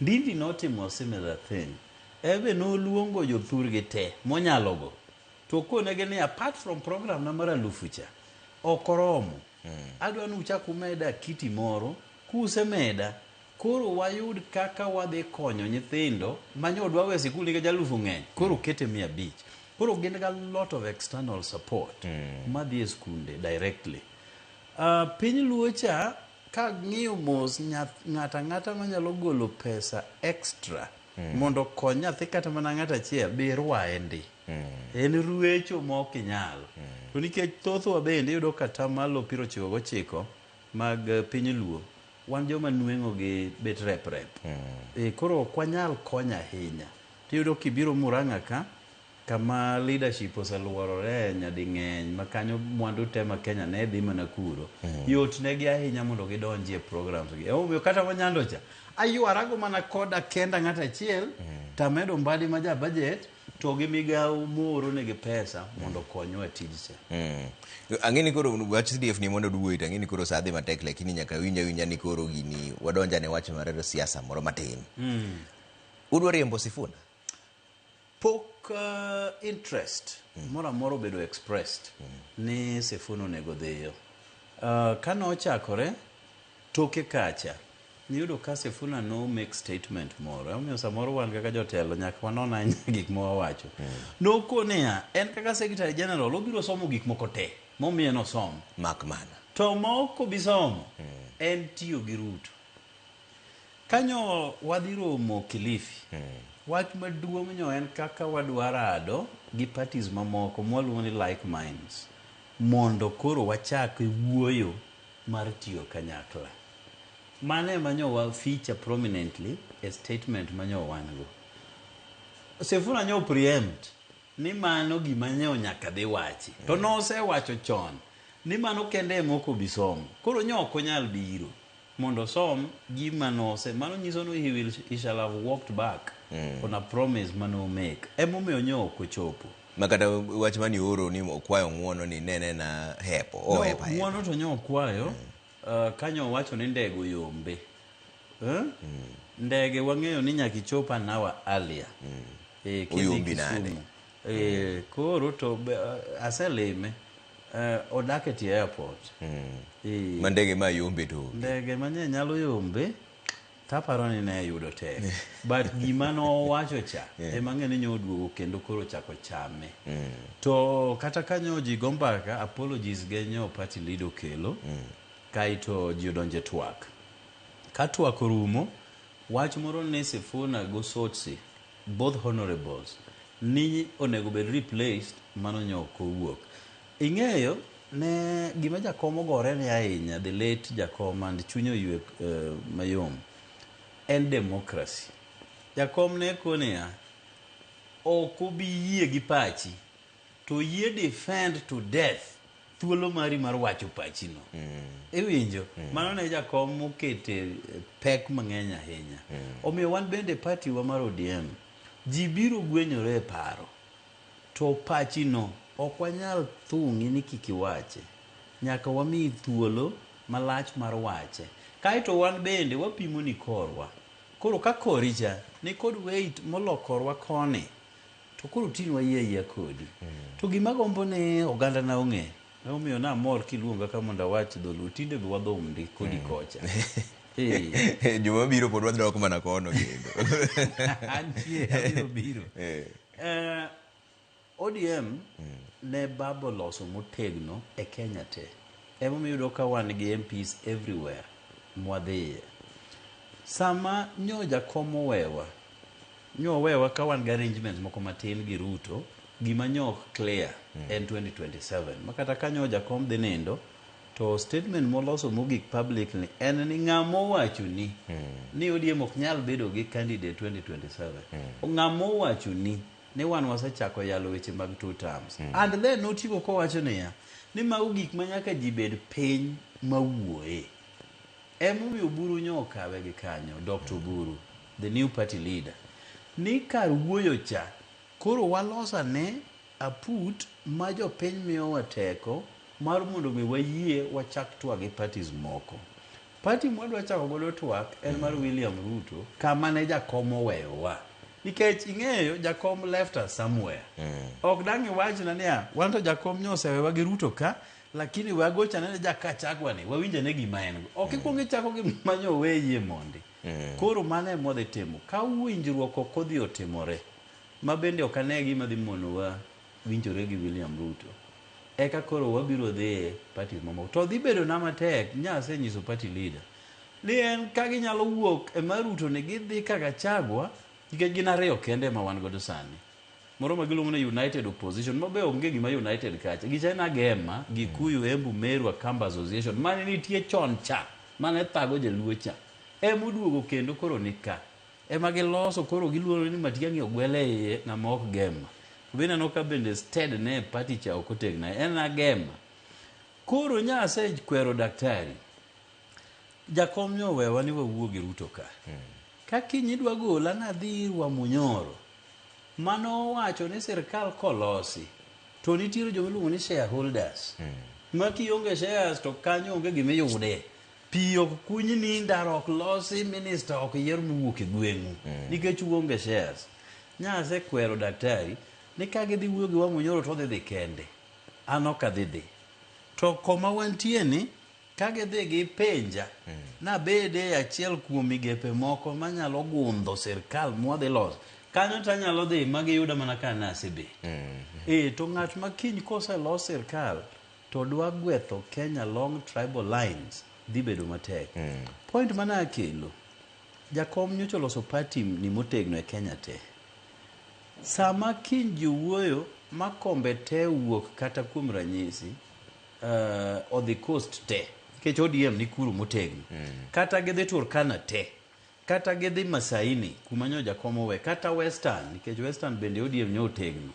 Ndindi notimo similar thing. Ebe noluongo jothurgi te monyalogo to konegi ni apart from program na mar 1000 cha ok oromo. Adwa ni uchak umeda kiti moro kusemeda koro wayud kaka wadhi konyo nyithindo manyo dwa we sikul nikech 1000 ng'eny koro kete 500. Koro gin ga lot of external support madhi e skunde directly. Piny luo cha kang'iyo mos ng'ato ang'ata manyalo golo pesa extra mondo okony nyathi kata mana ng'ato achiel be irwaye ndi. En ruecho ma ok inyal. To nikech thothwa bende iyudo kata malo 99 mag piny luo wan joma nweng'o gi bet rep rep. Koro ok wanyal konyo ahinya. Tiyudo kibiro Murang'a ka kama leadership oseluorore nyading'eny ma kanyo mwandu te ma Kenya ne dhi mana kuro. Yot negi ahinya mondo gidonji e programs gi. Emomiyo kata ma Nyando cha aywarago mana koda kenda ng'ato achiel tamedo mbadi ma ja budget to gi migawo mooro negi pesa mondo okonywa e tij cha. Ang'e ni koro wach CDF ni mondo duogo to ang'e ni koro saa dhi matek lakini nyaka winj awinja ni koro gini wadonja ne wach mar siasa moro matin. Udwa riembo Sifuna? Pok interest moro amora obedo expressed ni Sifuna onego dhiyo. Kane ochakore toke kacha niyudo ka Sifuna no make statement moro. Emomiyo samoro wan kaka jotelo nyaka wanon ahinya gik ma wawacho. Nokoniya en kaka Secretary General obiro somo gik moko te momiye nosom. Mak mana. To ma ok obi somo en tiyo gi Ruto. Kanyo wadhi romo Kilifi. Wach maduong' nyo en kaka wadwa rado gi parties mamoko mwaluongo ni like minds mondo koro wachak wuoyo mar tiyo kanyakla. Mano ema nyo wa feature prominently e statement manyo wan go. Sifuna nyo preempt ni mano gima nyo nyaka dhi wachi. To nosewacho chon ni mano kende ema ok obi somo. Koro nyo ok onyal biro mondo osom gima nose. Mano nyiso ni he shall have walked back on a promise mane make. Emomiyo nyo ok ochopo. Ma kata wach mani oro ni okwayo ng'uono ni nene na hepo. O No, hepa hepa. ng'uono to nyo okwayo. Kanyo owacho ni ndege oyombe. Ndege wang'eyo ni nyaka ichop an hour earlier. Kidhi Oyombi nade? Kisumu. Koro to aselime. Odak e tie airport. Ma ndege ma yombe to onge. Ndege manye nyalo yombe. Taparo ni ne yudo tek. But gima nowacho cha ema ng'e ni nyoduogo kendo koro chako chame. To kata ka nyo ji go mbaka, apologies ge nyo party leader okelo, kaeto ji odonje twak. Ka twak orumo, wach moro ni Sifuna go Sotsi, both honorables, ni onego bed replaced, mano nyo ok owuok. Ing'eyo ne gima jakom ogore ne ahinya, the late jakom and chunye oywe mayom, en democracy. Jakom ne koniya, ok obi yie gi pachi, to yie defend to death thuolo mari mar wacho pachino. Iwinjo? Mano ne jakom mokete pek mang'eny ahinya. Omiyo wan bende party wa mar ODM, ji biro gwenyore e paro. To pachino ok wanyal thung'i ni kik iwache. Nyaka wamiyi thuolo malach mar wache. Kaeto wan bende wapimo ni korwa. Koro ka kori cha ni kod weight molo korwa koni, to koro tin wayie ayia kodi. To gima gombo ni oganda na ong'e, emomiyo namor kiluonga ka mondo awach dholuo, tinde be wadhum ndi kodi kocha. Juma biro pod wadhi dok mana kono kendo. Antie, abiro biro. ODM ne baba oloso motegno e Kenya te. Emomiyo iyudo ka wan gi MPs everywhere mwadhiye. Sama nyo jakom owewa, nyo owewa ka wan gi arrangements moko matin gi Ruto, gima nyo ok clear en 2027. Ma kata ka nyo jakom dhi nindo, to statement moloso mogik publicly en ni ng'ama owachoni ni ODM ok nyal bedo gi candidate 2027. Ng'ama owachoni ni wan wasechako yalo weche mag two terms. And then notieko kowacho niya, ni mago gik ma nyaka ji bed piny mawuoye. Emomiyo Oburu nyo okawe gi kanyo, Dr. Oburu, the new party leader. Ni kar wuoyo cha, koro walos ane aput ma jopiny miyowa teko mar mondo mi wayie wachak twak gi parties moko. Party mwadwa chako godo twak en mar William Ruto, kama ne jakom oweyowa. Nikech ing'eyo jakom left us somewhere. Ok dang' iwachna niya, wan to jakom nyo osewewa gi Ruto ka, lakini we agochane ne jakachagwa ni, wawinj ane gima en go. Ok ikwong ichako gi manyo oweyie mondi. Koro mano ema wadhi timo. Ka winjruok ok odhi otimore, ma bende ok ane gima dhi monowa winjore gi William Ruto, eka koro wabiro dhi e parties mamoko. To dhi bedo na matek, nya asenyiso party leader, ni en ka ginyalo wuok e mar Ruto ni gidhi ka Gachagua, nikech gin ariyo kende ema wan godo sani. Moro ma giluongo ni United Opposition, ma be onge gima United kacha. Gicha en Agema, Gikuyu, Embu, Meru, Akamba Association, mane nitie chon cha, mane thago jaluo cha. Ema oduogo kendo koro ni ka. Ema giloso koro giluoro ni Matiang'i ogwel e iye ng'ama ok gema. To be ineno ka bende stead ne e party cha ok otegno ahinya. En Agema. Koro nya asekwero daktari. Jakom nyo owewa ni wawuo gi Ruto ka. Ka kiny idwa gola nadhi ir Wamunyoro. Mano owacho ni sirkal kolosi to nitiere joma iluongo ni shareholders. Ma kionge shares to kanyo onge gima iyude. Pi ok kunyni, ndara ok losi, minister ok yier mowuok e gweng'u nikech uonge shares. Nya asekwero daktari ni ka gidhi wuoyo gi Wamunyoro to odhi dhi kende. An ok adhi dhi. To koma wantie ni ka gidhi gipenja nabede e achiel kuom migepe moko manyalo gundho sirkal mwadhi loso. Kanyo to anyalo dhi ma giyuda mana ka nasebet. To ng'at ma kiny koselos sirkal to dwa gwetho Kenya along tribal lines dhi bedo matek. Point mana akelo, jakom nyocha oloso party ni motegno e Kenya te. Sama kiny ji wuoyo ma kombe te wuok kata kuom ranyisi odhi Coast te, nikech ODM ni kuro motegno. Kata gidhi Turkana te, kata gidhi Masaini kuma nyo jakom owe, kata Western, nikech Western bende ODM nyo otegno.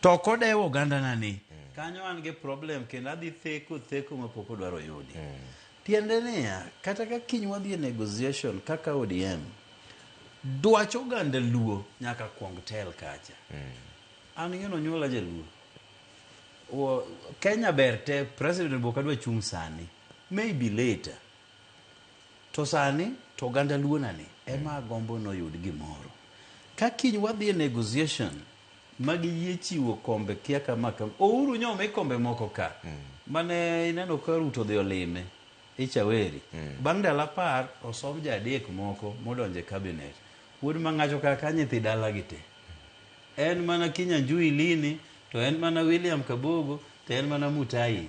To ok odewo oganda na ni. Kanyo an gi problem kendo adhi theko theko mapok odwaro yudi. Tiende niya, kata ka kiny wadhi e negotiation kaka ODM, dwach oganda Luo nyaka kuong tel kacha. An ing'e nonyuola jaluo. Kenya ber te, president be ok adwa chung' sani. Maybe later. To sani, to oganda Luo nani, ema agombo noyud gimoro. Ka kiny wadhi e negotiation, ma giyie chiwo kombe kia kama kama. Uhuru nyo omi kombe moko ka. Mane ineno ka Ruto odhi olime. Ichaweri. Bang' ndalo 10 osom ji adek moko modonjo e cabinet. Wuod Mang'acho kaka nyithi dala gi te. En mana Kinyanjui Lini, to en mana William Kabogo, to en mana Mutai.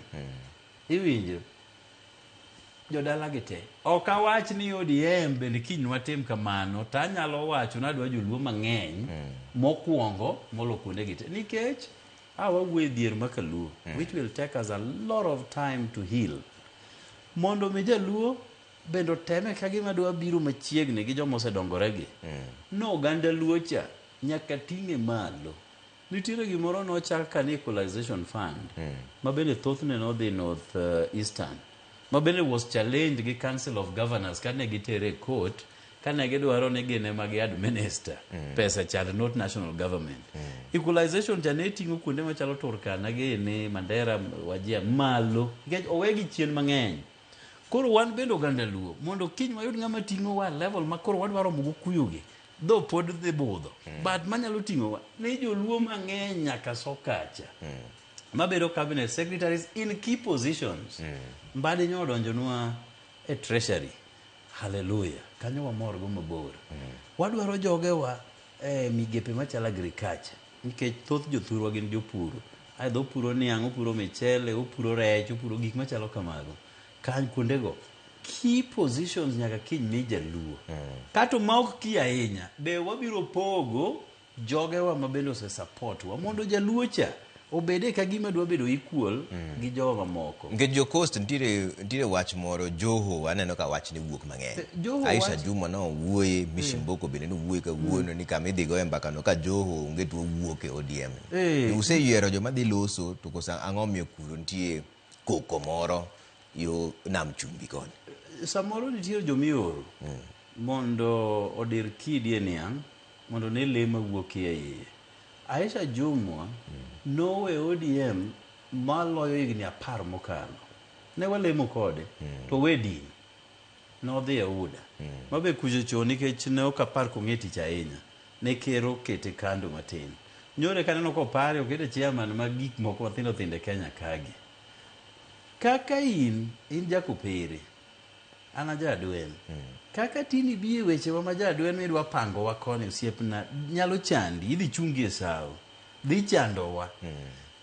Iwinjo? Jodala gi te. Ok awach ni ODM bende kiny watim kamano, to anyalo wacho ni adwa joluo mang'eny mokwongo molo kuonde gi te. Nikech a wawuoyo e dhier ma kaluo, which will take us a lot of time to heal. Mondo mi jaluo bende oteme ka gima dwa biro machiegni gi joma osedongore gi. No oganda luo cha nyaka ting'e malo. Nitiere gimoro nochak ka ni Equalization Fund, ma bende thothne nodhi North Eastern, ma bende was challenged gi Council of Governors kane gitere e court, kane gidwaro ni gin ema gi administer pesa chand not national government. Equalization cha ne ting'o kuonde machalo Turkana gini, Mandera, Wajir malo, nikech owegi chien mang'eny. Koro wan bende oganda luo, mondo kiny wayud ng'ama ting'owa level ma koro wadwaro romo go kuyogi, dho pod dhi budho. But manyalo ting'owa, ni joluo mang'eny nyaka so kacha. Mabedo cabinet secretaries in key positions. Mbadi nyo odonjonwa e treasury. Hallelujah. Kanyo wamor go mabor. Wadwaro jogewa e migepe machalo agriculture. Nikech thoth jothurwa gin jopur. Aidha opuro niang', opuro michele, opuro rech, opuro gik machalo kamago. Kany kuondego, key positions nyaka kiny mi jaluo. Kato ma ok key ahinya, be wabiro pogo jogewa ma bende ose support wa mondo jaluo cha obede ka gima dwa bedo equal gi jowa mamoko. Nikech jo Coast nitiere wach moro Joho aneno ka wach ni wuok mang'eny. Joho Aisha Juma nowuoye, Mishi Mboko bende nowuoye kawuono ni kama idhi goye mbaka no ka Joho onge to wuok e ODM. Useyiero joma dhi loso to koso ang'o miyo kuro nitie koko moro yo nam chumbi koni? Samoro nitiere jomioro mondo odir kidi e niang' mondo ne lee mawuok e iye. Aisha Jumwa nowe ODM maloyo higni 10 mokalo. Ne walemo kode to we din. Nodhi e UDA. Mabe kucho cho nikech ne ok apar kong'e tich ahinya. Ne ker okete kando matin. Nyore kaneno kopare okete chairman mag gik moko mathindo thindo e Kenya kagi. Kaka in jakopere, an aja adwen. Kaka tini bi e wechewa ma ja adwen midwa pangowa koni osiepna, nyalo chandi, idhi chungi e sawo, dhi chandowa.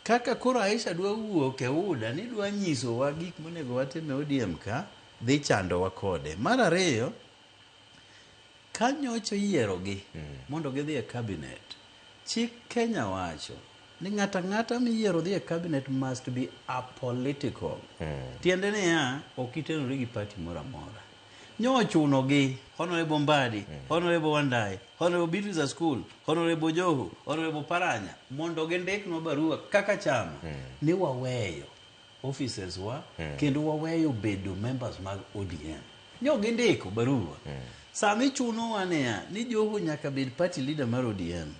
Kaka koro Aisha dwa wuok e UDA ni dwa nyisowa gik monego watim e ODM ka, dhi chandowa kode. Mar ariyo, ka nyocha oyierogi mondo gidhi e cabinet, chik Kenya wacho ni ng'ato ang'ata miyiero dhi e cabinet must be apolitical. Tiende niya, ok itenori gi party moro amora. Nyo ochunogi, Honorable Mbadi, Honorable Wandayi, Honorable Beatrice Askul, Honorable Joho, Honorable Paranya, mondo gindiknwa barua kaka chama ni waweyo offices wa kendo waweyo bedo members mag ODM. Nyo gindiko barua. Sama ichunowa niya, ni Joho nyaka bed party leader mar ODM.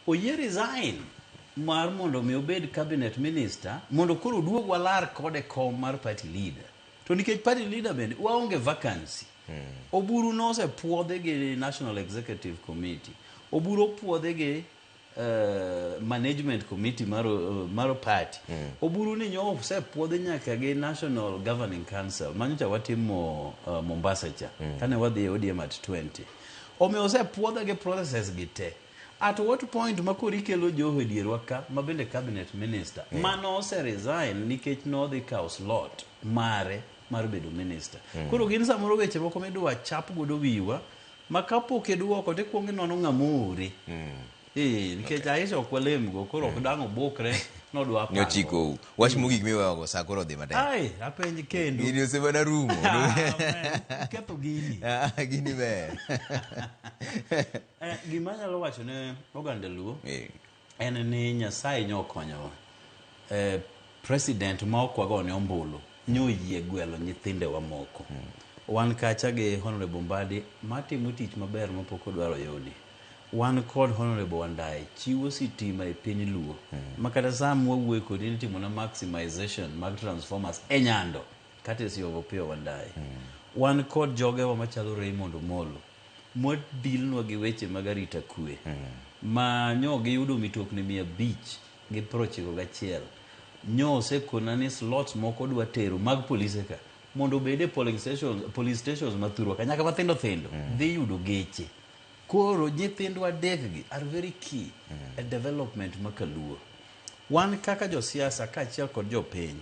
Oyie resign mar mondo mi obed cabinet minister mondo koro oduog walar kode kom mar party leader. To nikech party leader bende waonge vacancy. Oburu nosepuodhi gi National Executive Committee. Oburu opuodhi gi management committee mar party. Oburu ni nyo osepuodhi nyaka gi National Governing Council manyocha watimo Mombasa cha. Kane wadhi e ODM at 20. Omiyo osepuodhe gi processes gi te. At what point ma koro ikelo Joho e dierwa ka ma bende cabinet minister mano ose resign nikech nodhi kawo slot mare mar bedo minister. Koro gin samoro weche moko midwa chap godo wiwa ma kapok iduoko tikuongo inono ng'ama oori. Nikech Aisha ok walemgo koro ok dang' obukre nodwa pango. Nyochikou. Wach mogik miweyogo sa koro dhi matek. Ai, apenj kendo. Gini osemana rumo. Ketho gini. Gini ber. Gima anyalo wacho ne oganda luo en ni Nyasaye nyo okonyowa. President ma ok wagone ombulu nyo oyie gwelo nyithindewa moko. Wan kacha gi Honorable Mbadi matimo tich maber mapok odwaro yudi. Wan kod Honorable Wandayi chiwo sitima e piny Luo. Ma kata sama wawuoyo kodi ni timo na maximization mag transformers e Nyando courtesy of Opiyo Wandayi. Wan kod jogewa machalo Raymond Omolo modilnwa gi weche mag arita kwe ma nyo giyudo mitokni 591. Nyo osekona ni slots moko dwa tero mag polise ka Mondo obed e polling stations, police stations ma thurwa ka nyaka mathindo thindo dhi yudo geche. Koro nyithindwa adek gi are very key e development ma Kaluo. Wan kaka josiasa kaachiel kod jopiny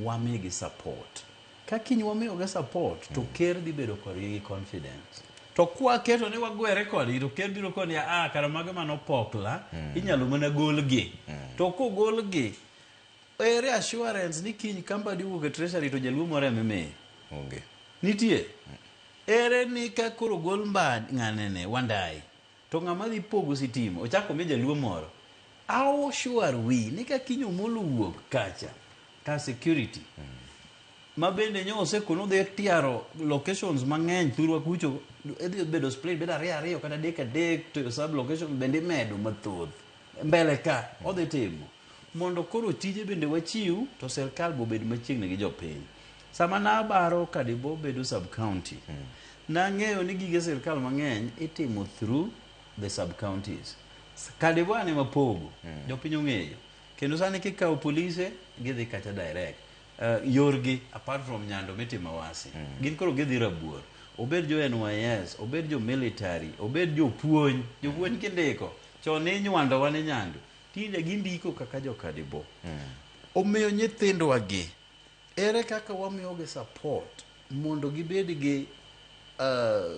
wamigi support. Ka kiny wamiyogi support to ker dhi bedo kodgi gi confidence. To kwaketo ni wagwere kodgi to ker biro koni ah kara mage manopokla inyalo mana golgi. To kogolgi ere assurance ni kiny kambadi owuok e treasury to jaluo moro ema imiyo? Onge. Nitie. Ere ni ka koro gol mba ng'anene Wandayi to ng'ama dhi pogo sitima ochako mi jaluo moro. How sure are we ni ka kiny Omolo owuok kacha ka security ma bende nyo osekono dhi tiaro locations mang'eny thurwa kucho idhi bedo split bedo ariyo ariyo kata adek adek to sub location bende imedo mathoth mbele ka odhi timo mondo koro tije bende wachiw to sirkal be obed machiegni gi jopiny. Sama nabaro Kadibo bedo sub county, nang'eyo ni gige sirkal mang'eny itimo through the sub counties. Kadibo an ema pogo, jopiny ong'eyo. Kendo sani kikawo polise gidhi kacha direct. Yorgi apart from Nyando mitimo Awasi. Gin koro gidhi Rabuor. Obed jo NYS, obed jo military, obed jopuonj. Jopuonj kindiko, chon ne inywandowa ni Nyando. Tinde gindiko kaka jo Kadibo. Omiyo nyithindwa gi, ere kaka wamiyogi support mondo gibed gi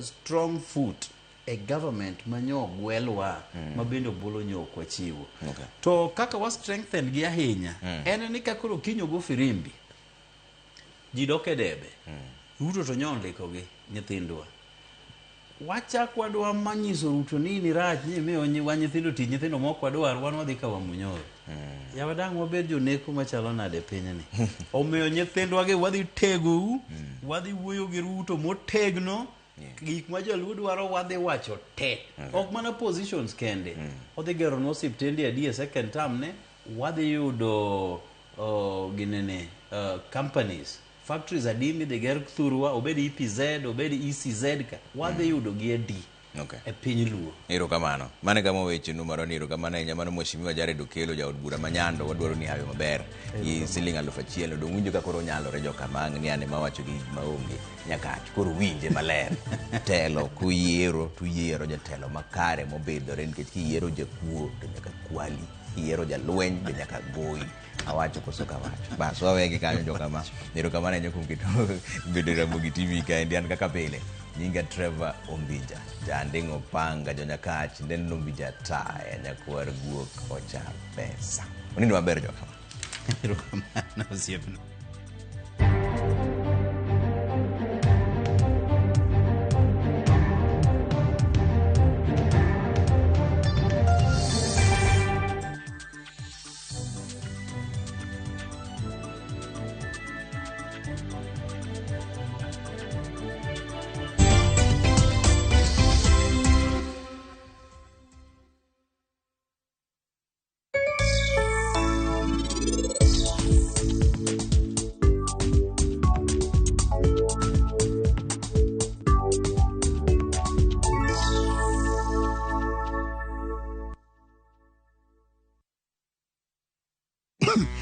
strong foot e government manyo gwelwa ma bende obolo nyo ok wachiwo. To kaka wa strengthen gi ahinya en ni ka koro kiny ogo firimbi ji dok e debe. Ruto to nyo ondiko gi nyithindwa. Wachak wadwa manyiso Ruto ni in rach ni imiyo wa nyithindo tich nyithindo mok wadwar wan wadhi ka Wamunyoro. Yawa dang' wabed joneko machalo nade e pinyni. Omiyo nyithindwa gi wadhi tegou, wadhi wuoyo gi Ruto motegno. Gik ma jaluo dwaro wadhi wacho te. Ok mana positions kende. Odhi geronwa osiptende adi e second term ne, wadhi yudo ginene companies, factories adi midhi ger thurwa, obed EPZ, obed ECZ ka, wadhi yudo gi adi e piny Luo. Erokamano. Mano e kama weche nu marwa ni erokamano ahinya mano Mheshimiwa Jared Okello jaod bura ma Nyando wadwaro ni hawi maber gi siling 1000 dong' winjo ka koro onyalore jokamang' ni an ema awacho gi maonge nyakach koro winje maler. Telo kuyiero to uyiero jatelo makare mobidhore nikech kiyiero jakuo to nyaka kwali, kiyiero jalweny be nyaka goyi. Awacho koso kawacho. Bas wawegi kanyo jokama. Erokamano ahinya kuom keto bedo Ramogi TV kaendi an kaka pile. Nyinga Trevor Ombija, janding'o panga jonyakach, ndenno Ombija taya, nyakwar guok ocha pesa. Unindo maber jokama. Erokamano osiepna.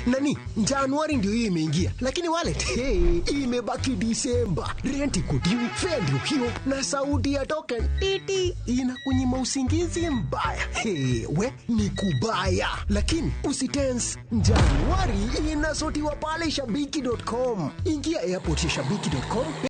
Nani, Januari ndio hiyo imeingia, lakini wallet hey, imebaki Disemba. Rent iko due, fare ndio hiyo, na sauti ya token titi inakunyima usingizi mbaya. Hey, we ni kubaya, lakini usitense. Januari inasotiwa pale shabiki.com. Ingia airport ya shabiki.com.